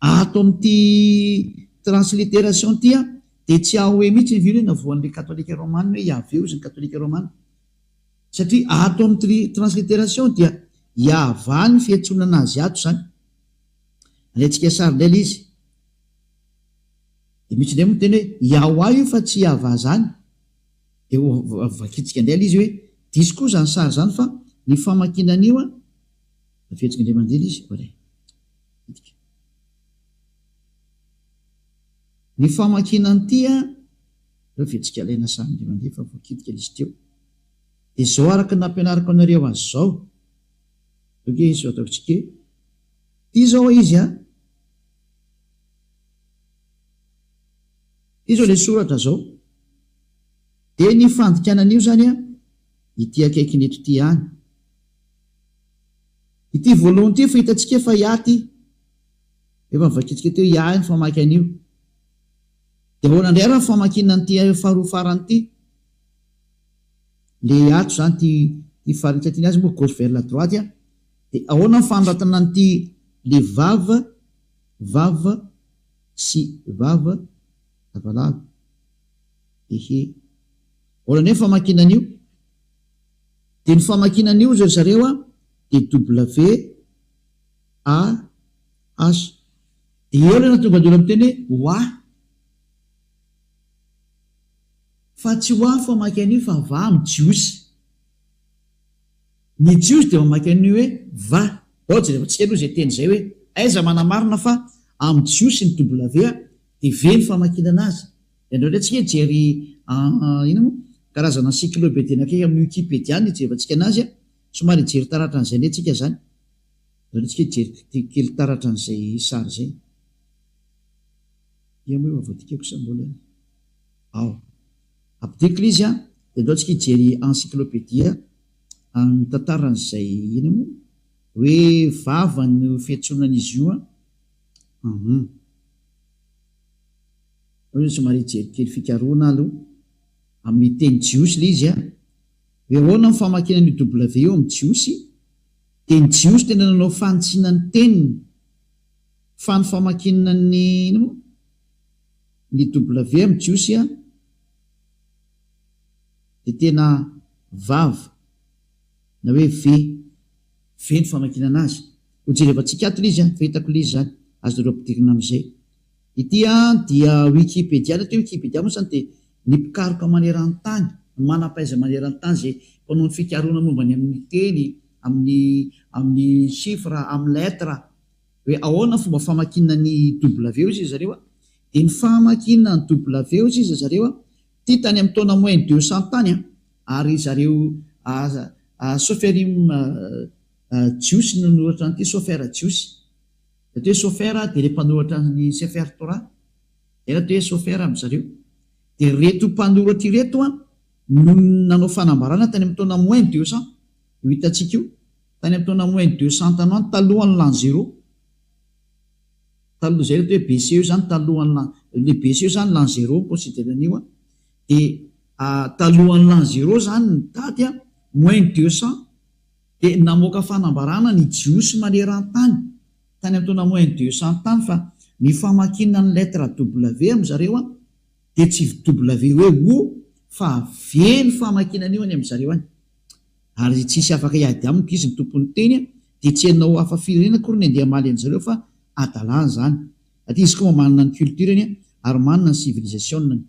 ato amin'ity transliteration ity an, dia tsy Yahweh mihitsy ny hoe navoan'ilay katolika romana hoe Yahveh hozy ny katolika romana. Satria ato amin'ny transliteration dia. Yahvah ny fiantsoana anazy ato izany. Alaintsika sary indray ilay izy. Dia misy indray moa miteny hoe Yahwah io fa tsy Yahvah izany. Dia ho vakintsika indray ilay izy hoe diso koa izany sary izany fa ny famakiana an'io an, averintsika indray mandeha ilay izy, oray. Hidika. Ny famakiana an'ity an, aleo averintsika alaina sary indray mandeha fa voakitika ilay izy teo. Dia izao araka ny nampianariko anareo azy izao. Ok, izao ataontsika e. Ity izao izy an. Ity izao ilay soratra izao. Dia ny fandikana an'io izany an, ity akaikiny eto ity ihany. Ity voalohany ity efa hitantsika fa Yah ity. Efa novakintsika teo Yah ny famaky an'io. Dia ahoana indray ary ny famakiana an'ity faharoa farany ity? Le ato izany ity ity faritra ity ny azy moa gauche vers la droite an. Dia ahoana ny fanoratana an'ity le vav, vav sy vav, lavalava. Ehe. Ahoana indray ny famakiana an'io? Dia ny famakiana an'io ry zareo an dia W A H. Dia eo ilay nahatonga ny olona miteny hoe wa. Fa tsy ho ahy famaky an'io fa va amin'ny jiosy. Ny jiosy dia mamaky an'io hoe va. Ndao jerevantsika aloha izay teny izay hoe aiza manamarina fa amin'ny jiosy ny W dia V ny famakiana anazy. Dia andao indray tsika hijery inona moa? Karazana encyclopédie anankiray amin'ny wikipedia no hijerevantsika anazy. Somary hijery taratra an'izay indray tsika izany. Andao indray tsika hijery kely taratra an'izay sary izay. Ia moa efa voadikako sa mbola? Ao. Ampidiko ilay izy an, dia andao tsika hijery encyclopedia mitantara an'izay inona moa? Hoe vava no fiantsoana an'izy io an. Hum. Aleo somary hijery kely fikarohana aloha. Amin'ny teny jiosy ilay izy an. Hoe ahoana ny famakiana an'io W io amin'ny jiosy? Dia ny jiosy tena nanao fanitsiana ny teniny. Fa ny famakiana ny inona moa? Ny W amin'ny jiosy an dia tena vav na hoe V, V ny famakiana anazy. Ho jerevantsika ato ilay izy an, efa hitako ilay izy izany, azonareo ampidirina amin'izay. Ity an dia Wikipedia, ny atao hoe Wikipedia moa izany dia ny mpikaroka maneran-tany, ny manam-pahaizana maneran-tany izay mpanao ny fikarohana momba ny amin'ny teny, amin'ny amin'ny chiffre, amin'ny lettre, Hoe ahoana ny fomba famakiana ny W hoy izy zareo a? Dia ny famakiana ny W hoy izy zareo a, ity tany amin'ny taona moins 200 tany a, ary zareo Soferim Jiosy no nanoratra an'ity, Sofer Jiosy. Ny atao hoe Sofer dia ilay mpanoratra ny Sefer Torah, izay ny atao hoe Sofer amin-dry zareo. Dia ireto mpanoratra ireto a no nanao fanambarana tany amin'ny taona moins 200, io hitantsika io. Tany amin'ny taona moins 200 tany ho any, talohan'ny l'an zéro, taloha izay ilay atao hoe BC io izany, talohan'ny l'an, ilay BC io izany l'an zéro mi-considère an'io an, dia talohan'ny l'an zéro izany ny daty an, moins 200, dia namoaka fanambarana ny Jiosy maneran-tany, tany amin'ny taona moins 200 tany fa ny famakiana ny lettre W amin-dry zareo an, dia tsy W hoe O fa V ny famakiana an'io any amin-dry zareo any. Ary tsisy afaka hiady amiko izy ny tompon'ny teny dia tsy henonao hafa firenena akory ny andeha hamaly an'zareo fa adalana izany. Aty izy koa manana ny culture-ny ary manana ny civilisation-ny.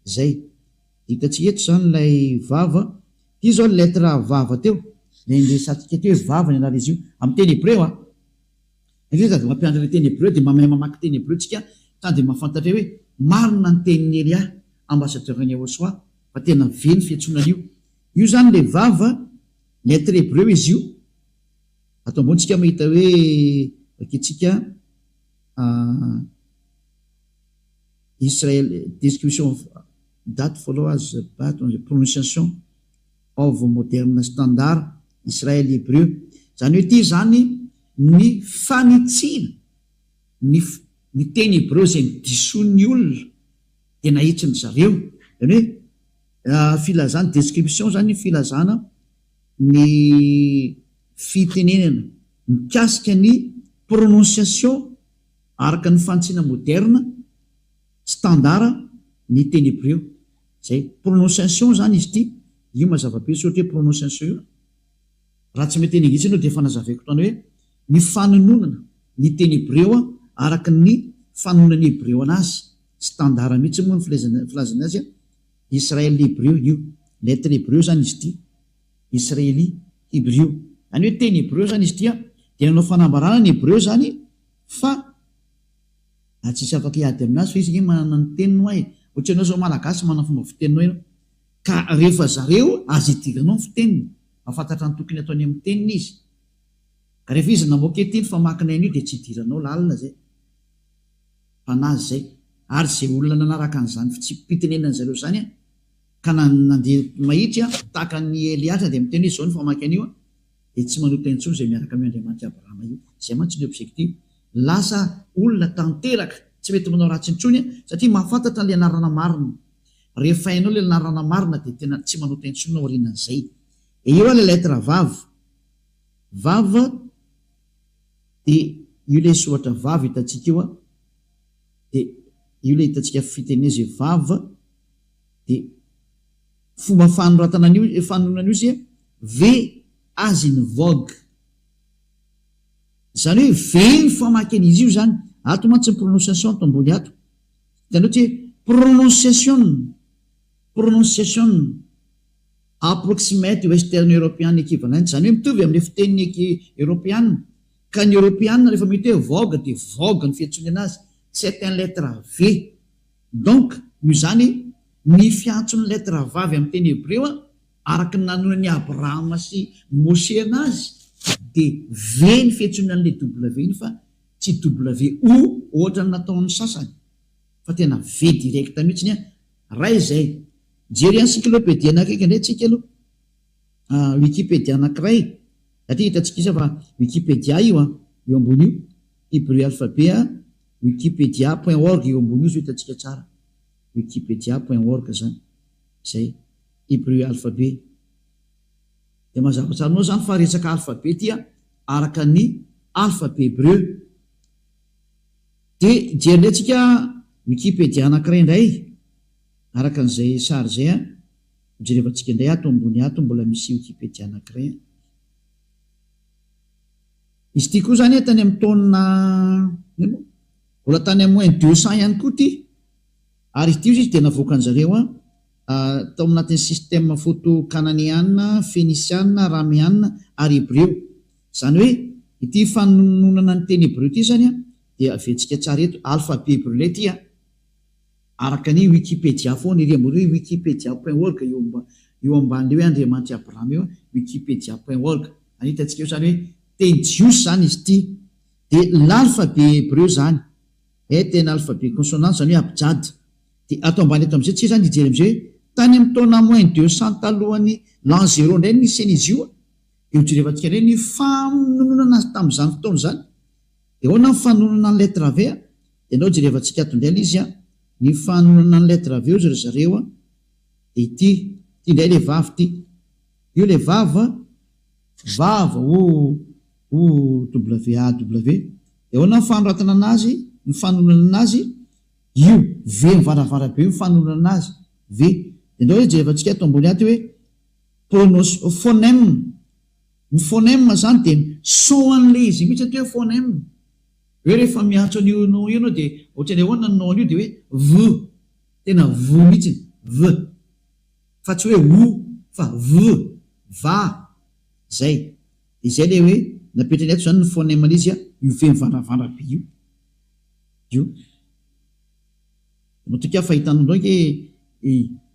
Zay. Hitantsika eto izany ilay vava. Ity izao ny lettre vava teo. Ilay niresahantsika teo hoe vava ny anaran'izy io. Amin'ny teny hebreo an. Ndry sady mampianatra ilay teny hebreo dia mahay mamaky teny hebreo tsika sady mahafantatra hoe marina ny tenin'i Elia ambassadeur an'i Yahoshuah fa tena ve ny fiantsoana an'io. Io izany ilay vava, lettre hebreo izy io. Ato ambony tsika mahita hoe vakintsika Israel description of that follow as but on the pronunciation of modern standard Israel Hebrew. Izany hoe ity izany ny fanitsiana ny ny teny hebreo izay nodisoin'ny olona dia nahitsin-dry zareo. Izany hoe Filazana, description izany filazana ny fitenenana mikasika ny prononciation araka ny fanitsiana moderna, standard, ny teny hebreo. Izay. Prononciation izany izy ity, io mazava be soratra hoe prononciation io. Raha tsy mety teny anglisy ianao dia efa nazavaiko tany hoe ny fanononana ny teny hebreo araka ny fanononan'ny hebreo anazy, standard mihitsy moa ny filazany azy, Israel hebreo io, lettre hebreo izany izy ity, Israeli hebrew. Izany hoe teny hebreo izany izy ity dia nanao fanambarana ny hebreo izany fa Ary tsisy afaka hiady aminazy fa izy ange manana ny teniny hoa e! Ohatra ianao zao malagasy manana fomba fiteninao ianao ka rehefa zareo aza idiranao ny fiteniny mahafantatra ny tokony ataony amin'ny teniny izy ka rehefa izy namoaka ety ny famakina an'io dia tsy idiranao lalina zay fa nazy zay ary ze olona nanaraka an'izany fitsipi-pitenenany zareo zany an ka nandeha mahitsy an tahaka an'i Eliatra dia miteny hoe zao ny famaky an'io an dia tsy manota intsony izay miaraka amin'io Andriamanitr'i Abrahama io. Izay mantsy ny objectif. Lasa olona tanteraka, tsy mety manao ratsy intsony satria mahafantatra an'ilay anarana marina. Rehefa hainao ilay anarana marina dia tena tsy manota intsony ianao aorianan'izay. Dia eo ilay lettre vav. Vav dia io ilay soratra vav hitantsika io dia io ilay hitantsika fitenena izay vav dia Fomba fanoratana an'io, fanonona an'io sia, V as in vogue. Izany hoe V ny famaky an'izy io izany. Ato mantsy ny prononciation ato ambony ato. Hitanao tsy hoe prononciation, prononciation approximate Western European equivalent. Izany hoe mitovy amin'ilay fitenin'ny Eoropeana. Ka ny Eoropeana rehefa mety hoe vogue dia vogue ny fiantsoany anazy. C'est un lettre V. Donc, noho izany, ny fiantson'ny lettre vavy amin'ny teny hebreo araka ny nanonan'i Abrahama sy Moshe anazy dia V ny fiantsoana an'ilay W iny fa tsy WO ohatran'ny nataon'ny sasany fa tena V direct mihitsy an! Ray izay. Mijery encyclopédie anakaiky indray tsika aloha. Wikipedia anankiray satria hitantsika isa fa Wikipedia io an, io ambony io, Hebrew alphabet Wikipedia point org io ambony io zao hitantsika tsara. Wikipedia point org zany zay Hebrew alphabet dia mazava tsara aminao zany fa resaka alphabet ty araka ny alphabet hebreu dia hijery indray tsika Wikipedia anakiray indray araka an'izay sary izay an hojerevantsika indray ato ambony ato mbola misy Wikipedia anakiray an izy ity koa zany tany amin'ny taona mbola tany amin'ny moins 200 ihany koa ty Ary ity ozy izy dia navoakan-jareo tao anatin'ny système photo kananeana, fenisiana, arameana ary hebreo. Izany hoe ity fanononana ny teny hebreo ity izany dia aventsika tsara eto, alphabet hebreo ilay ity an! Araka ny wikipedia foana ery ambony hoe wikipedia point org eo eo amban'ilay hoe Andriamanitr'i Abrahama eo, wikipedia point org. Any hitantsika eo izany hoe teny jiosy izany izy ity. Dia l'alphabet hebreo izany. Eh tena alphabet consonant zany hoe abjad. Dia ato ambany ato amizay tsika zany hijery amizay hoe tany amin'ny taona moins 200 talohan'ny l'an zéro indray no nisian'izy io a. Dia ho jerevantsika indray ny fanononana azy tamin'izany fotoana izany. Dia ahoana ny fanononana ny lettre V a? Dia andao jerevantsika ato indray ilay izy a. Ny fanononana ny lettre V hozy ry zareo a. Dia ity, ity indray ilay vavy ity. Io ilay vava, vava o. O W A W Dia ahoana ny fanoratana anazy, ny fanononana anazy? Io, V mivaravara be io ny fanononana anazy, V. Dia ndao hoe jerevantsika ato ambony ato hoe pronos, phonème. Ny phonème izany dia ny son an'ilay izy mihitsy atao hoe phonème. Hoe rehefa miantso an'io nom io ianao dia ohatran'ny ahoana ny nom an'io dia hoe V. Tena V mihitsy, V. Fa tsy hoe O fa V, va. Izay. Dia izay ilay hoe napetrany ato izany ny phonème ilay izy a, io V mivandravandrana be io. Io. Matokia fa hitanao indray ange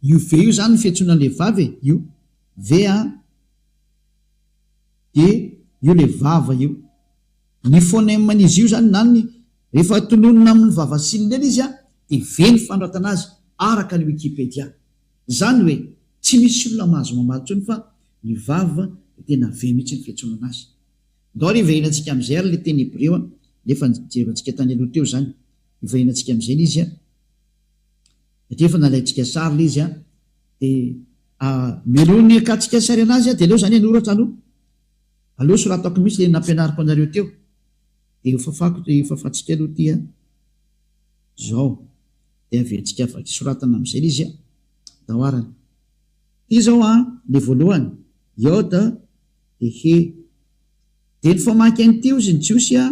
io V io izany ny fiantsoana an'ilay vava e, io. V a, dia io ilay vava io. Ny phonème an'izy io izany na ny rehefa tononina amin'ny vava siny ireny izy a, dia V ny fanoratana azy araka ny Wikipedia. Izany hoe tsy misy olona mahazo mamaly intsony fa ny vava dia tena V mihitsy ny fiantsoana anazy. Ndao ary hiverenantsika amin'izay ary ilay teny hebreo an, ilay efa nijerevantsika tany aloha teo izany. Hiverenantsika amin'izay ilay izy an, satria efa nalaintsika sary ilay izy an, dia mialoha ny hakantsika sary anazy an, dia aleo izany hanoratra aloha. Aleo soratako mihitsy ilay nampianariko anareo teo. Dia hofafako, hofafantsika aloha ity an. Izao. Dia averintsika vaky soratana amin'izay ilay izy an. Ndao arany. Ity izao an, ilay voalohany, Yod. De he. De ny famaky an'ity ozy ny Jiosy a,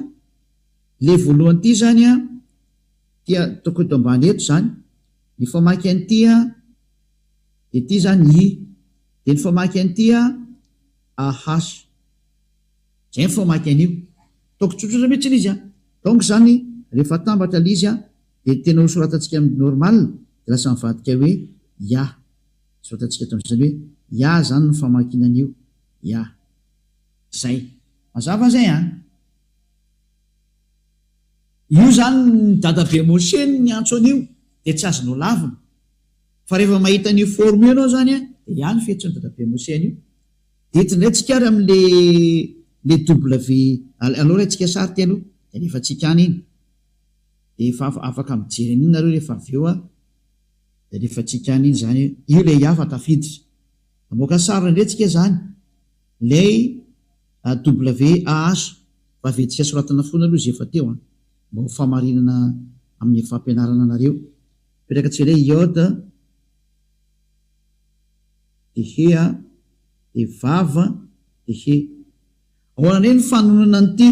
le voalohany ity zany a, ty ataoko eto ambany eto zany, ny famaky an'ity a, de ity zany i, de ny famaky an'ity a, AH. Zay ny famaky an'io. Ataoko tsotsotra mihitsy ilay izy a. Donc zany rehefa atambatra ilay izy a, de tena ho soratantsika amin'ny normal de lasa mivadika hoe ya. Soratantsika eto amin'izany hoe ya zany ny famakiana an'io. Ya. Zay. Mazava zay an. Io zany ny dadabe Moshe no niantso an'io de tsy azonao lavina. Fa rehefa mahita an'io forme io ianao zany an, de ya ny fiantson'i dadabe Moshe an'io. Eto indray tsika ary amin'le le W aleo raintsika sary ty aloha de alefantsika any iny de efa afaka mijery an'iny nareo rehefa avy eo an, de alefantsika any iny zany io le hafa tafiditra. Hamoaka sary indray tsika zany lay WAH fa averintsika soratana foana aloha izay efa teo an, mba ho famarinana amin'ny fampianarana anareo. Apetraka tsika indray iode de he a, de vava, de he. Ahoana indray ny fanononana an'ity?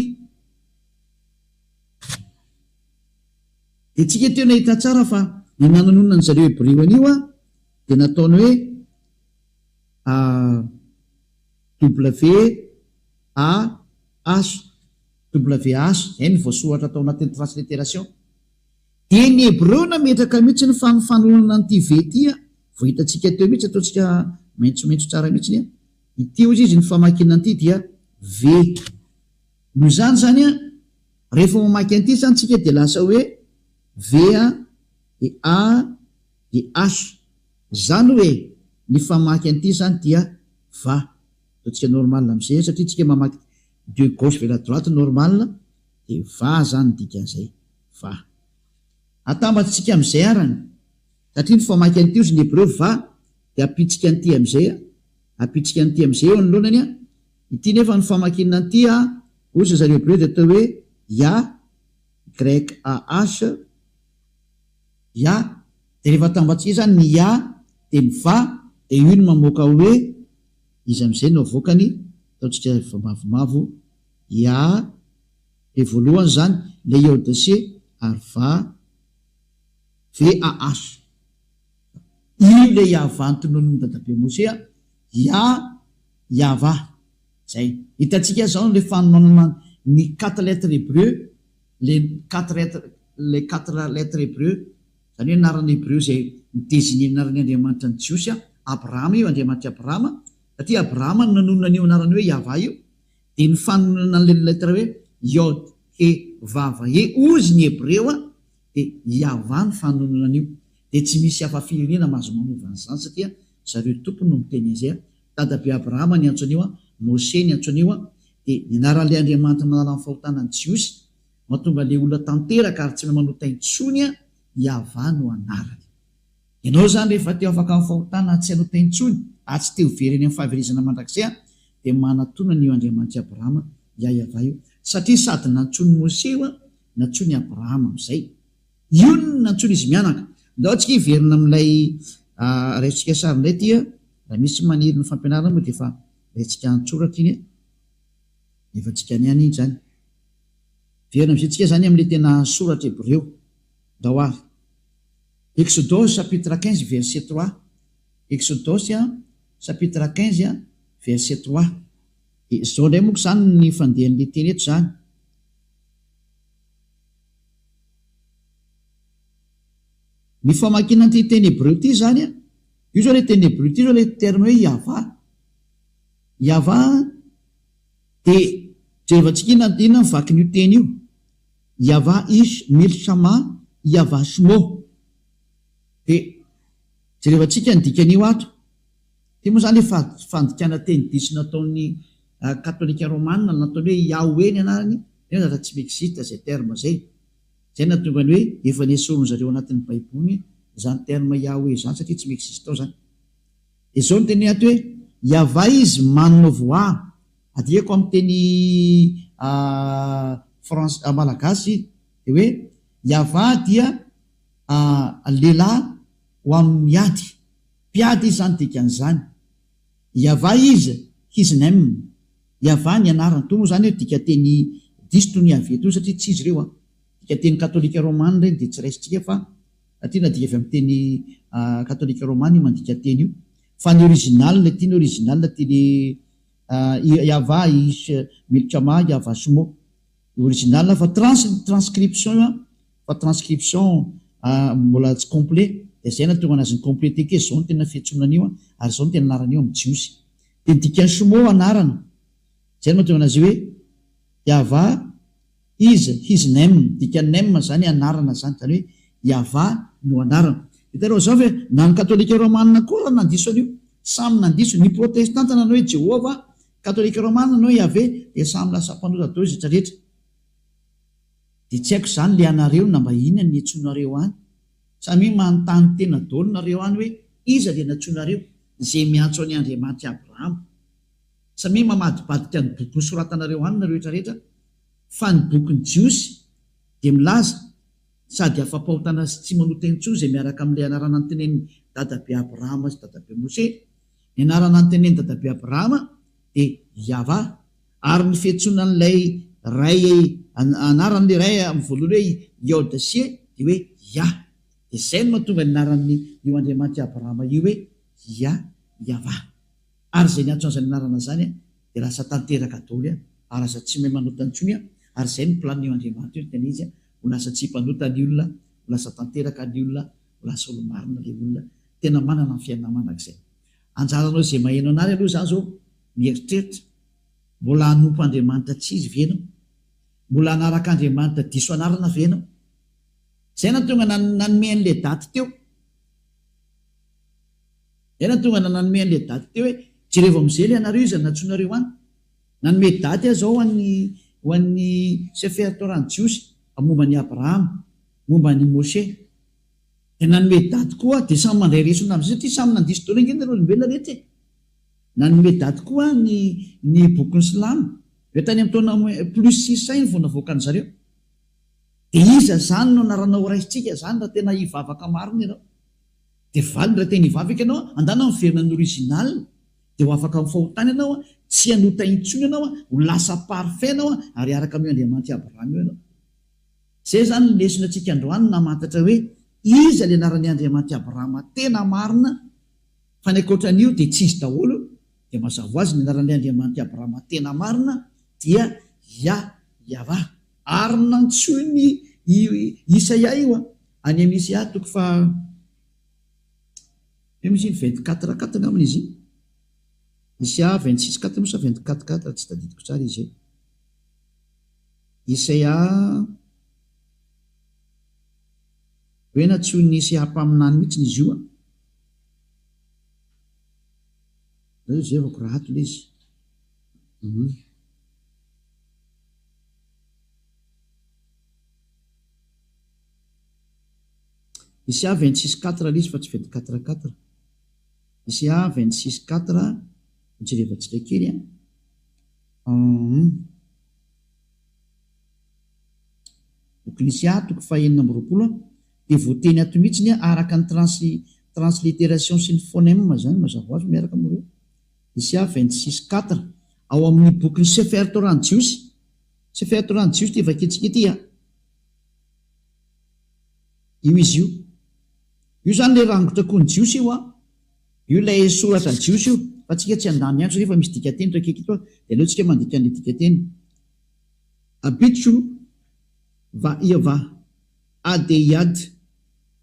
Dia tsika teo nahita tsara fa ny nanononana an-dry zareo Hebreo an'io a, dia nataony hoe a W A H, WH, izay no voasoratra tao anatin'ny translittération. Dia ny Hebreo nametraka mihitsy ny fanofanonana an'ity V ity a, vao hitantsika teo mihitsy, ataontsika maitsomaitso tsara mihitsy a, ity hozy izy ny famakiana an'ity dia V. Noho izany izany a, rehefa mamaky an'ity izany tsika dia lasa hoe V a, dia A, dia H. Izany hoe ny famaky an'ity izany dia va. Ataontsika normal amin'izay satria tsika mamaky de gauche vers la droite normal dia va izany ny dikan'izay. Va. Atambatsika amin'izay arany, satria ny famaky an'ity ozy ny hebreo va dia ampitsika an'ity amin'izay a, ampitsika an'ity amin'izay eo anoloanany a, ity nefa ny famakiana an'ity a, ozy ry zareo hebreo dia atao hoe ya, YAH, ya, dia rehefa atambatsika izany ny ya dia ny va dia io no mamoaka hoe iza amin'izay no avoakany, ataontsika mavomavo, ya, Dia voalohany izany ilay Eodese ary va VAH. Io ilay Yavah notononin'i Dadabe Mosea, Ya Yavah. Izay. Hitantsika izao ilay fanononana ny quatre lettres hébreu, les quatre lettres, les quatre lettres hébreu, izany hoe anarana hébreu izay mi-designer ny anaran'ny Andriamanitra ny Jiosy, Abrahama io, Andriamanitr'i Abrahama, satria Abrahama no nanonona an'io anarana hoe Yavah io. Dia ny fanononana an'ilay lettre hoe Yod, He, Vav, He hozy ny Hebreo a, dia Yavah ny fanononana an'io. Dia tsy misy hafa firenena mahazo manova an'izany satria zareo tompony no miteny an'izay a. Dadabe Abrahama niantso an'io a, Moshe niantso an'io a, dia ny anaran'ilay Andriamanitra manala ny fahotana ny Jiosy, mahatonga ilay olona tanteraka ary tsy mahay manota intsony a, Yavah no anarany. Ianao izany rehefa te ho afaka amin'ny fahotana tsy hanota intsony ary tsy te ho very any amin'ny fahaverezana mandrakizay an, dia manatona an'io Andriamanitr'i Abrahama Yayavah io. Satria sady nantsoin'i Mose io an, nantsoin'i Abrahama amin'izay. Io no nantsoin'izy mianaka. Ndao tsika hiverina amin'ilay raisintsika sary indray ity an, raha misy maniry ny fampianarana moa dia efa raintsika an-tsoratra iny an, efa tsika any ihany iny izany. Miverina amin'izay tsika izany amin'ilay tena soratra hebreo. Ndao ary. Exodosy chapitre 15 verset 3 Exodosy chapitre 15 verset 3 Dia izao indray monko izany ny fandehan'ilay teny eto izany. Ny famakiana an'ity teny hebreo ity izany, io izao ilay teny hebreo ity izao ilay terme hoe Yavah. Yavah dia jerevantsika inona inona ny vakin'io teny io. Yavah ish milchama Yavah shmo. Dia jerevantsika ny dikan'io ato. Ity moa izany efa fandikana teny diso nataon'ny katolika romana nataony hoe Yahweh ny anarany, nefa zatra tsy mi-existe izay terme izay. Izay no nahatonga ny hoe efa nesorin-dry zareo anatin'ny baiboly izany terme Yahweh izany satria tsy mi-existe ao izany. Dia izao no teneny ato hoe Yavah izy mannovoah. Adikako amin'ny teny frans malagasy dia hoe Yavah dia lehilahy ho amin'ny ady. Mpiady izy izany dikan'izany. Yavah izy, his name. Yavah ny anarany. Toa moa izany hoe dikanteny diso toy ny Yaveh toa satria tsy izy ireo an. Dikanteny katolika romana ireny dia tsy raisintsika fa satria nadika avy amin'ny teny katolika romana io mandika teny io. Fa ny original ity ny original ity le Yavah ish milchama Yavah shmo. Original fa trans transcription io an. Fa transcription mbola tsy complet dia izay nahatonga anazy ni-completer kely izao no tena fiantsoana an'io an ary izao no tena anaran'io amin'ny jiosy. Dia ny dikan'ny shmo anarana. Izay no mahatonga anazy hoe Yavah is his name, dikan'ny name izany anarana izany, izany hoe Yavah no anarana. Hitanareo izao ve na ny katolika romana koa raha nandiso an'io, samy nandiso, ny protestanta nanao hoe Jehovah, katolika romana nanao hoe Yaveh, dia samy lasa mpanota daholo izy rehetra rehetra. Dia tsy haiko izany le anareo na mba inona ny niantsoanareo any. Samia manontany tena daholo nareo any hoe iza le nantsoinareo, izay miantso an'i Andriamanitr'i Abrahama. Samia mamadibadika ny boky nosoratanareo any nareo rehetra rehetra fa ny bokin'ny Jiosy dia milaza sady afa-pahotana sy tsy manota intsony izay miaraka amin'ilay anarana notenenin'i Dadabe Abrahama sy Dadabe Mose. Ny anarana notenenin'i Dadabe Abrahama dia Yavah. Ary ny fiantsoana an'ilay Ray anaran'ilay Ray amin'ny voalohany hoe Yod-She dia hoe Yah. Dia izay no mahatonga ny anaran'ny io Andriamanitr'i Abrahama io hoe Yah, Yavah. Ary izay niantso an'izany anarana izany dia lasa tanteraka daholo ary lasa tsy mahay manota intsony ary izay no planin'io Andriamanitra io tena izy ho lasa tsy mpanota ny olona, ho lasa tanteraka ny olona, ho lasa olo-marina ilay olona tena manana ny fiainana mandrakizay. Anjaranao izay maheno an'ary aloha izany izao mieritreritra, mbola hanompo Andriamanitra tsy izy ve ianao? Mbola hanaraka Andriamanitra diso anarana ve ianao? Izay nahatonga nanome an'ilay daty teo. Izay nahatonga nanome an'ilay daty teo hoe jerevo amin'izay ilay anareo iza no nantsoinareo any. Nanome daty aho izao ho an'ny ho an'ny Sefer Torah ny Jiosy momba an'i Abrahama, momba an'i Moshe. Dia nanome daty koa aho, dia samy mandray lesona amin'izay satria samy nandiso daholo ange nareo olombelona rehetra e. Nanome daty koa ny ny bokin'ny silamo, eo tany amin'ny taona plus 600 iny vao navoakan-dry zareo. Dia iza izany no anarana ho raisintsika izany raha tena hivavaka marina ianao? Dia valiny raha tena hivavaka ianao, andana miverina ny original, dia ho afaka amin'ny fahotana ianao, tsy hanota intsony ianao, ho lasa parfait ianao ary hiaraka amin'io Andriamanitr'i Abrahama io ianao. Izay izany ny lesona antsika androany namantatra hoe iza ilay anaran'i Andriamanitr'i Abrahama tena marina fa ny ankoatra an'io dia tsy izy daholo dia mazava ho azy ny anaran'ilay Andriamanitr'i Abrahama tena marina dia Yah Yavah ary nantsoin'i Isaia io any amin'ny Isaia toko faha eo misy iny 24 quatre angambany izy iny Isaia 26 quatre moa sa 24 quatre tsy tadidiko tsara izy e Isaia hoe nantsoin'i Isaia mpaminany mihitsy izy io an. Zay jerevako raha ato ilay izy. Hum. Isaia 26 quatre ilay izy fa tsy 24 quatre. Isaia 26 quatre, jerevantsika kely an. Hum. Bokin'Isaia toko fahenina amby 20 dia voateny ato mihitsy ny araka ny translittération sy ny phonème izany mazava ho azy miaraka moa ireo. Isaia 26 quatre ao amin'ny bokin'ny Sefer Torah ny Jiosy. Sefer Torah ny Jiosy ity vakintsika ity a. Io izy io. Io izany ilay rangotra koa ny Jiosy io a. Io ilay soratra jiosy io, fa tsika tsy handany andro satria efa misy dikanteny eto akaiky eto dia aleo tsika mandika an'ilay dikanteny. Abitcho va iava adeyad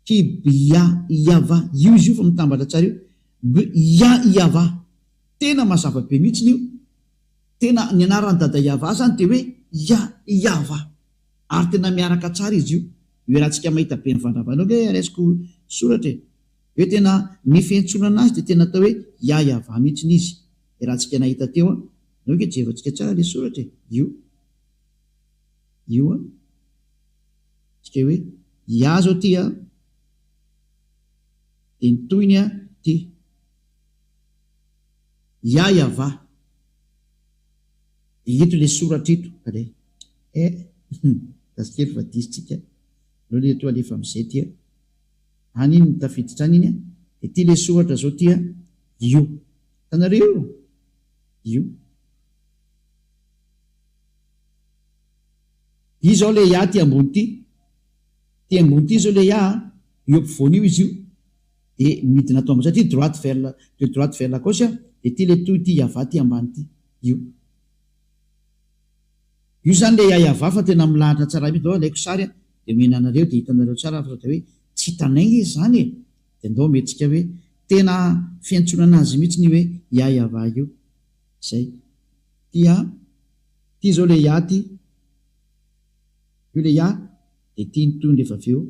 ki bya iava, io izy io fa mitambatra tsara io, bya iava, tena mazava be mihitsiny io, tena ny anaran'i dada iava zany dia hoe ya iava, ary tena miaraka tsara izy io, io iarahantsika mahita be mivandravandra io ange raisiko soratra e. Hoe tena ny fiantsonana azy dia tena atao hoe Yah-Yavah mihitsiny izy. Iarahantsika nahita teo an. Aleo ange jerevantsika tsara ilay soratra e. Io. Io an. Tsika hoe Yah zao ty an. Dia ny tohiny an ty. Yah-Yavah. Dia ito ilay soratra ito. Alay. Eh. Gasy kely fa diso tsika. Aleo ilay etoa alefa amin'izay ty an. Any iny no tafiditra any iny an! Dia ity ilay soratra zao ity an! Io. Hitanareo io? Io. Izao le Ya ty ambony ty. Ty ambony ty zao le Ya a, io ampovoany io izy io. Dia midina ato ambany satria droite vers la, de droite vers la gauche a, dia ty le toy ty Yavah ty ambany ty. Io. Io zany le Ya Yavah fa tena milahatra tsara mihitsy. Ndao alaiko sary a, dia omena anareo dia hitanareo tsara fa sao dia hoe tsy hitanay nge izany e. Dia ndao omentsika hoe tena fiantsoana anazy mihitsy ny hoe Ya Yavah io. Zay. Ty a, ty zao le Ya ty. Io le Ya, dia ty ny tohiny rehefa avy eo.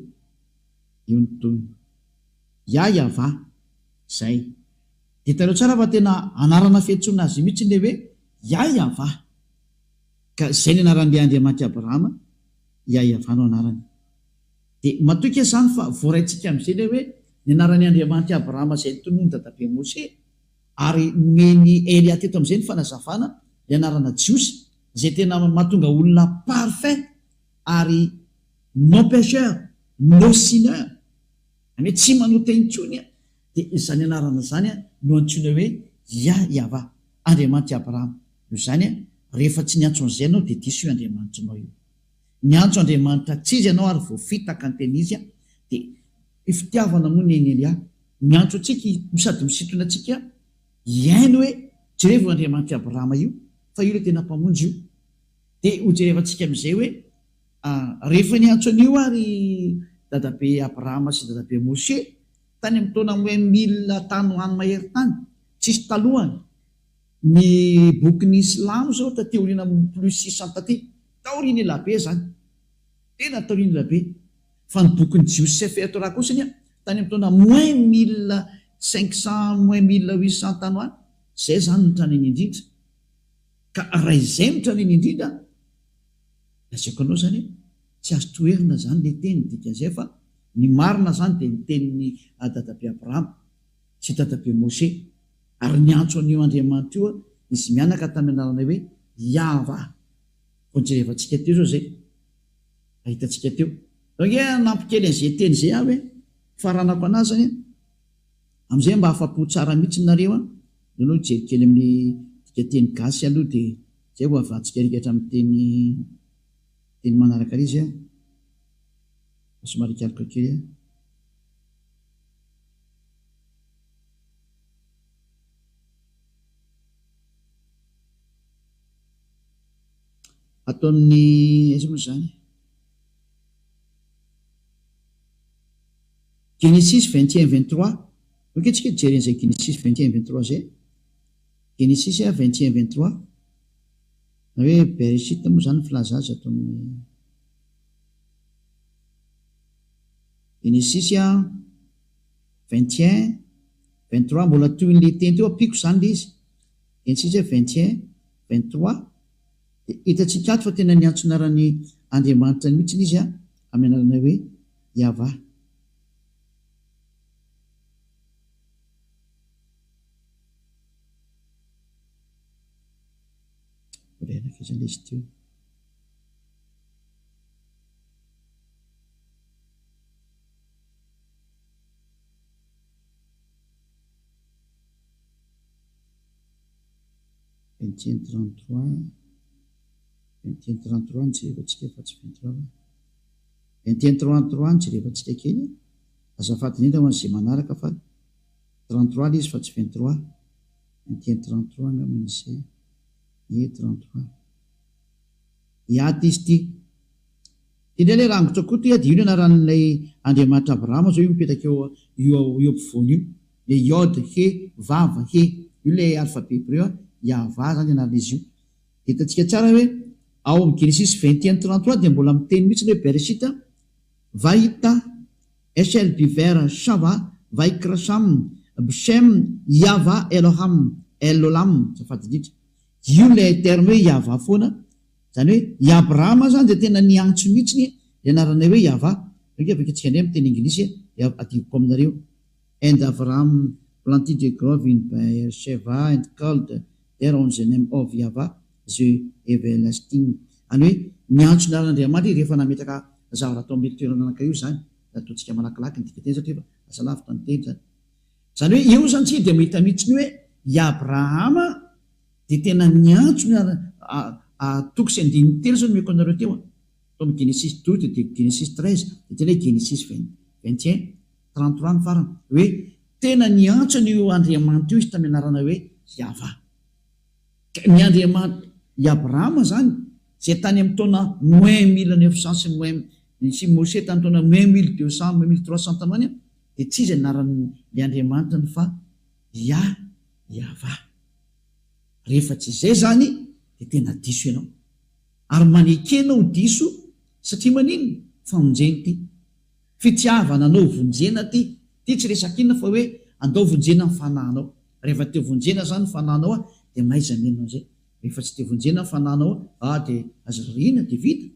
Io ny tohiny. Ya Yavah. Zay. Dia hitanareo tsara fa tena anarana fiantsoana azy mihitsy le hoe Ya Yavah. Ka zay ny anaran'ilay Andriamanitr'i Abrahama, Ya Yavah no anarany. Dia matoky aho izany fa voaraintsika amin'izay ilay hoe ny anaran'i Andriamanitr'i Abrahama izay notononin'i dadabe Moshe, ary nomen'i Elia teto amin'izay ny fanazavana ny anarana jiosy izay tena mahatonga olona parfait ary non pecheur, no sinner, izany hoe tsy manota intsony, dia izany anarana izany no antsoina hoe Yah Yavah, Andriamanitr'i Abrahama. Noho izany, rehefa tsy niantso an'izay ianao dia diso io Andriamanitrinao io. Niantso Andriamanitra tsy izy ianao ary voafitaka ny tena izy dia i fitiavana moa neny Elia miantso antsika sady misintona antsika hihaino hoe jerevo io Andriamanitr'i Abrahama io fa io ilay tena mpamonjy io dia ho jerevantsika amin'izay hoe rehefa niantso an'io ary dadabe Abrahama sy dadabe Moshe tany amin'ny taona moins mille tany ho any mahery tany tsisy talohany Ny bokin'ny silamo zao taty aoriana plus 600 taty, taoriana elabe zany, tena taoriana elabe, fa ny bokin'ny jiosy sefer torah kosa anie tany amin'ny taona moins 1500 moins 1800 tany ho any, zay zany no tranainy indrindra, ka raha izay no tranainy indrindra, lazaiko anao zany hoe tsy azo toherina zany le teny, dikan'izay fa ny marina zany dia ny tenin'i dadabe Abrahama sy dadabe Moshe. Ary niantso an'io Andriamanitra io izy mianaka tamin'ny anarana hoe Yahvah. Vao nojerevantsika teo izao izay. Hitantsika teo. Zao ange hanampy kely an'izay teny izay aho e. Faranako an'azy zany an. Amin'izay mba afa-po tsara mihitsy nareo an. Aleo aloha hijery kely amin'ny dikanteny gasy aloha dia izay vao avahantsika rikatra amin'ny teny teny manaraka ary izy an. Fa somary hikaroka kely aho. Ato amin'ny aiza moa izany? Genesis 21 23. Ok tsika hijery an'izay Genesis 21 23 izay. Genesis 21 23. Na hoe Bereshit moa izany ny filaza azy ato amin'ny Genesis 21 23 mbola tohin'le teny teo ampiako izany le izy Genesisy 21 23 dia hitantsika ato fa tena niantso anaran'i Andriamanitra mihitsy izy amin'ny anarana hoe Yavah. Mbola ela kely izany le izy teo. 21 33 21 33 no jerevantsika fa tsy 23 fa 21 33 no jerevantsika kely azafady indrindra ho an'izay manaraka fa 33 ilay izy fa tsy 23 21 33 angamba ny izay ie 33 Hiady izy ity. Ity indray ilay rangotra koa ity dia io ny anaran'ilay Andriamanitra Abrahama izao io mipetraka eo io io ampovoany io. Ilay Yod, He, Vav, He. Io ilay alphabet hebreu an, Yahvah izany ny anaran'izy io. Dia hitantsika tsara hoe ao amin'ny Genesis 21 33 dia mbola miteny mihitsy hoe Bereshit, Vahita, Eshel Biver Shava, Vaikra Sham, Bshem, Yahvah Eloham, El Olam, azafady indrindra. Io ilay terme hoe Yahvah foana, izany hoe i Abrahama izany dia tena niantso mihitsy ny anarana hoe Yahvah. Aleo ange vakintsika indray amin'ny teny anglisy dia adinoko aminareo. And Abraham planted a grove in Beer-sheva and called there on the name of Yahvah the everlasting. Izany hoe niantso ny anaran'Andriamanitra izy rehefa nametraka zavatra tao amin'io toerana anankiray io izany. Ataontsika malakilaky ny dikanteny satria efa lasa lavitra ny teny izany. Izany hoe eo izany isika dia mahita mihitsy ny hoe i Abrahama dia tena niantso ny toko sy andininy telo izao nomeko anareo teo an. Tao amin'ny Genesisy 12 dia Genesisy 13 dia tena hoe Genesisy 21, 33 ny farany. Hoe tena niantso an'io Andriamanitra io izy tamin'ny anarana hoe Yavah. Ka ny Andriamanitra, i Abrahama izany, izay tany amin'ny taona moins 1900 sy moins, sy Moshe tamin'ny taona moins 1200, moins 1300 tany ho any, dia tsy iza ny anaran'ilay Andriamanitrany fa Yah, Yavah. Rehefa tsy izay izany dia tena diso ianao. Ary maneke anao ho diso satria maninona? Famonjena ity. Fitiavana anao vonjena ity. Ity tsy resaka inona fa hoe andao vonjena ny fanahinao. Rehefa te vonjena zany ny fanahinao a dia mahaiza mihaino an'izay. Rehefa tsy te vonjena ny fanahinao a dia aza rarihina dia vita.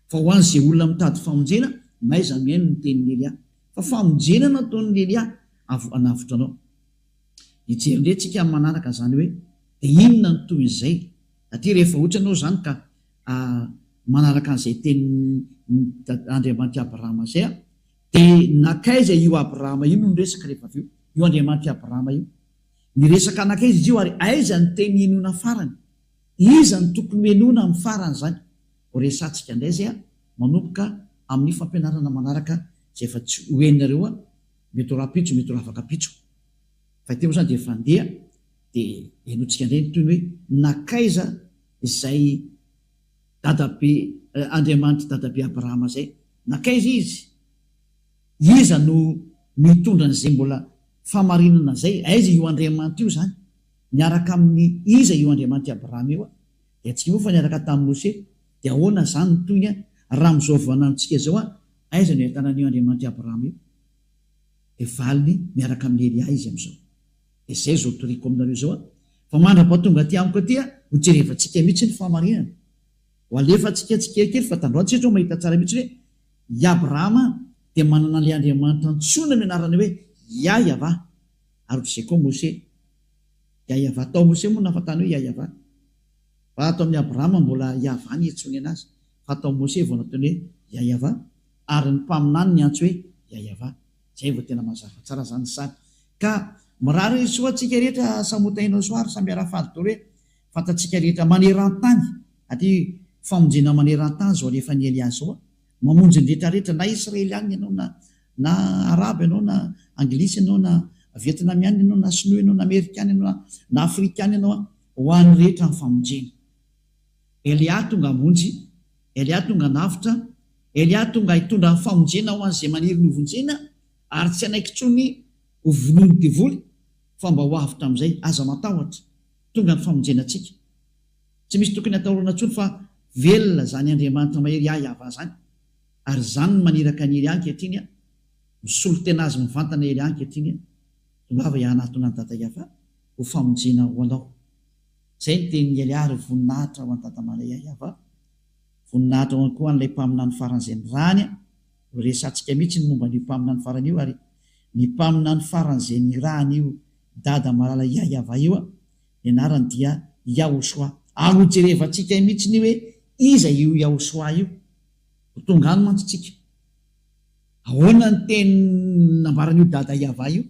Fa ho an'izay olona mitady famonjena, mahaiza mihaino ny tenin'i Elia. Fa famonjena nataon'i Elia hanavotra anao. Hijery indray tsika amin'ny manaraka izany hoe dia inona ny tohin'izay. Aty rehefa ohatra ianao izany ka manaraka an'izay tenin'i Andriamanitr'i Abrahama izay an, dia nankaiza io Abrahama io no niresaka rehefa avy eo? Io Andriamanitr'i Abrahama io. Niresaka nankaiza izy io ary aiza ny teny henoina farany? Iza no tokony ho henoina amin'ny farany izany? Ho resahantsika indray izay an, manomboka amin'ny fampianarana manaraka izay efa tsy ho henonareo an, mety ho rahampitso, mety ho ravakapitso. Fa ity moa izany dia efa handeha dia henointsika indray ny tohiny hoe nankaiza izay dadabe Andriamanitr'i dadabe Abrahama izay? Nankaiza izy? Iza no mitondra an'izay mbola fahamarinana izay? Aiza io Andriamanitra io izany? Miaraka amin'ny iza io Andriamanitr'i Abrahama io? Dia tsy moa fa niaraka tamin'i Mose. Dia ahoana izany ny tohiny raha amin'izao vaninandrontsika izao aiza no ahitana an'io Andriamanitr'i Abrahama io? Dia valiny miaraka amin'i Elia izy amin'izao. Dia izay izao toriko aminareo izao an! Fa mandra-pahatonga aty amiko aty an, ho jerevantsika mihitsy ny fahamarinana. Ho alefantsika tsikelikely fa tandroany tsika izao mahita tsara mihitsy hoe i Abrahama dia manana an'ilay Andriamanitra antsoina amin'ny anarana hoe Yah-Yavah. Ary ohatr'izay koa Mose. Yah-Yavah. Tao Mose moa no nahafantany hoe Yah-Yavah. Fa ato amin'i Abrahama mbola Yavah ny iantsoany anazy. Fa tao Mose vao nataony hoe Yah-Yavah. Ary ny mpaminany niantso hoe Yah-Yavah. Zay vao tena mazava tsara zany ny sary. Ka mirary soa antsika rehetra samy ho tahinao soa ary samy hiara-faly daholo hoe fantatsika rehetra manerantany aty famonjena manerantany zao alefan'i Elia zao a! Mamonjy ny rehetra rehetra na Israeliana ianao na na Arabo ianao na Anglisy ianao na Vietnamiana ianao na Sinoa ianao na Amerikana ianao na Afrikana ianao a! Ho an'ny rehetra ny famonjena. Elia tonga hamonjy, Elia tonga hanavotra, Elia tonga hitondra ny famonjena ho an'izay maniry ny hovonjena ary tsy hanaiky intsony ho vonoin'ny devoly fa mba ho avotra amin'izay. Aza matahotra, tonga ny famonjena antsika. Tsy misy tokony hatahorana intsony fa velona izany Andriamanitra mahery ahy Yavah izany ary izany no maniraka an'i Elia ankehitriny, misolo tena azy mivantana Elia ankehitriny, tongava hianatona an'i Dada Yavah ho famonjena ho anao. Izay ny tenin'i Elia ary voninahitra ho an'i Dada Maria Yavah. Voninahitra ho koa an'ilay mpaminany faran'izay nirahany a! Resahantsika mihitsy ny momba an'io mpaminany farany io ary ny mpaminany faran'izay nirahany io Dada Malala Yayava io a! Ny anarany dia Yahoshua. Ary ho jerevantsika mihitsy ny hoe iza io Yahoshua io. Ho tonga any mantsy tsika. Ahoana ny teny nambaran'io Dada Yava io?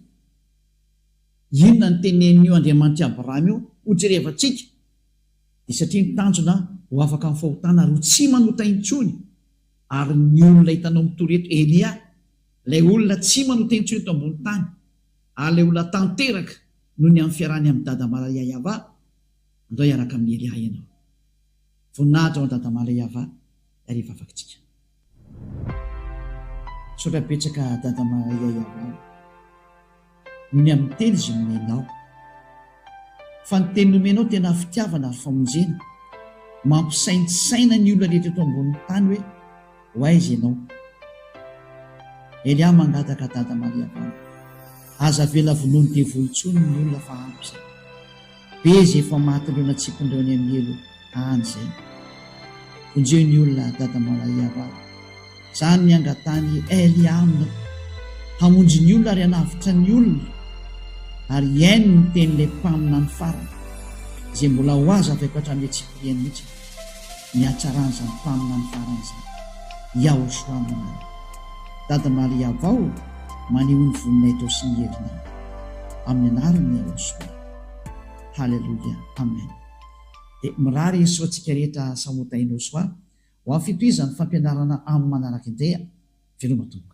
Inona ny tenenin'io Andriamanitr'i Abrahama io? Ho jerevantsika. Dia satria ny tanjona ho afaka amin'ny fahotana ary ho tsy manota intsony, ary ny olona hitanao mitory eto, Elia, ilay olona tsy manota intsony eto ambony tany, ary ilay olona tanteraka noho ny amin'ny fiarahany amin'i Dada Malayayava, andao hiaraka amin'i Elia ianao. Voninahitra ho an'i Dada Malayava, ary hivavaka isika. Misaotra betsaka Dada Malayayava. Noho ny amin'ny teny izay nomenao. Fa ny teny nomenao tena fitiavana ary famonjena. Mampisaintsaina ny olona rehetra eto ambonin'ny tany hoe ho aiza ianao. Elia mangataka Dada Maria Valo. Aza avela vonoin'ny devoly intsony ny olona fa ampy izay. Be izay efa matin'ireo natsipin'ireo any amin'ny helo any izay. Vonjeo ny olona Dada Maria Valo. Izany ny angatahany Elia aminy hamonjy ny olona ary hanavotra ny olona ary hihaino ny tenin'ilay mpaminany farany izay mbola ho azo avaiko hatramin'ny antsipiriany mihitsy ny hatsaran'izany mpaminany farany izany. Yahoshua no anarany. Dada Maria vao maneho ny voninahitrao sy ny herinao. Amin'ny anaran'i Yahoshua. Haleloia. Amen. Dia mirary soa antsika rehetra samy ho tahinao soa. Ho amin'ny fitohizan'ny fampianarana amin'ny manaraka indray a! Veloma tompoko.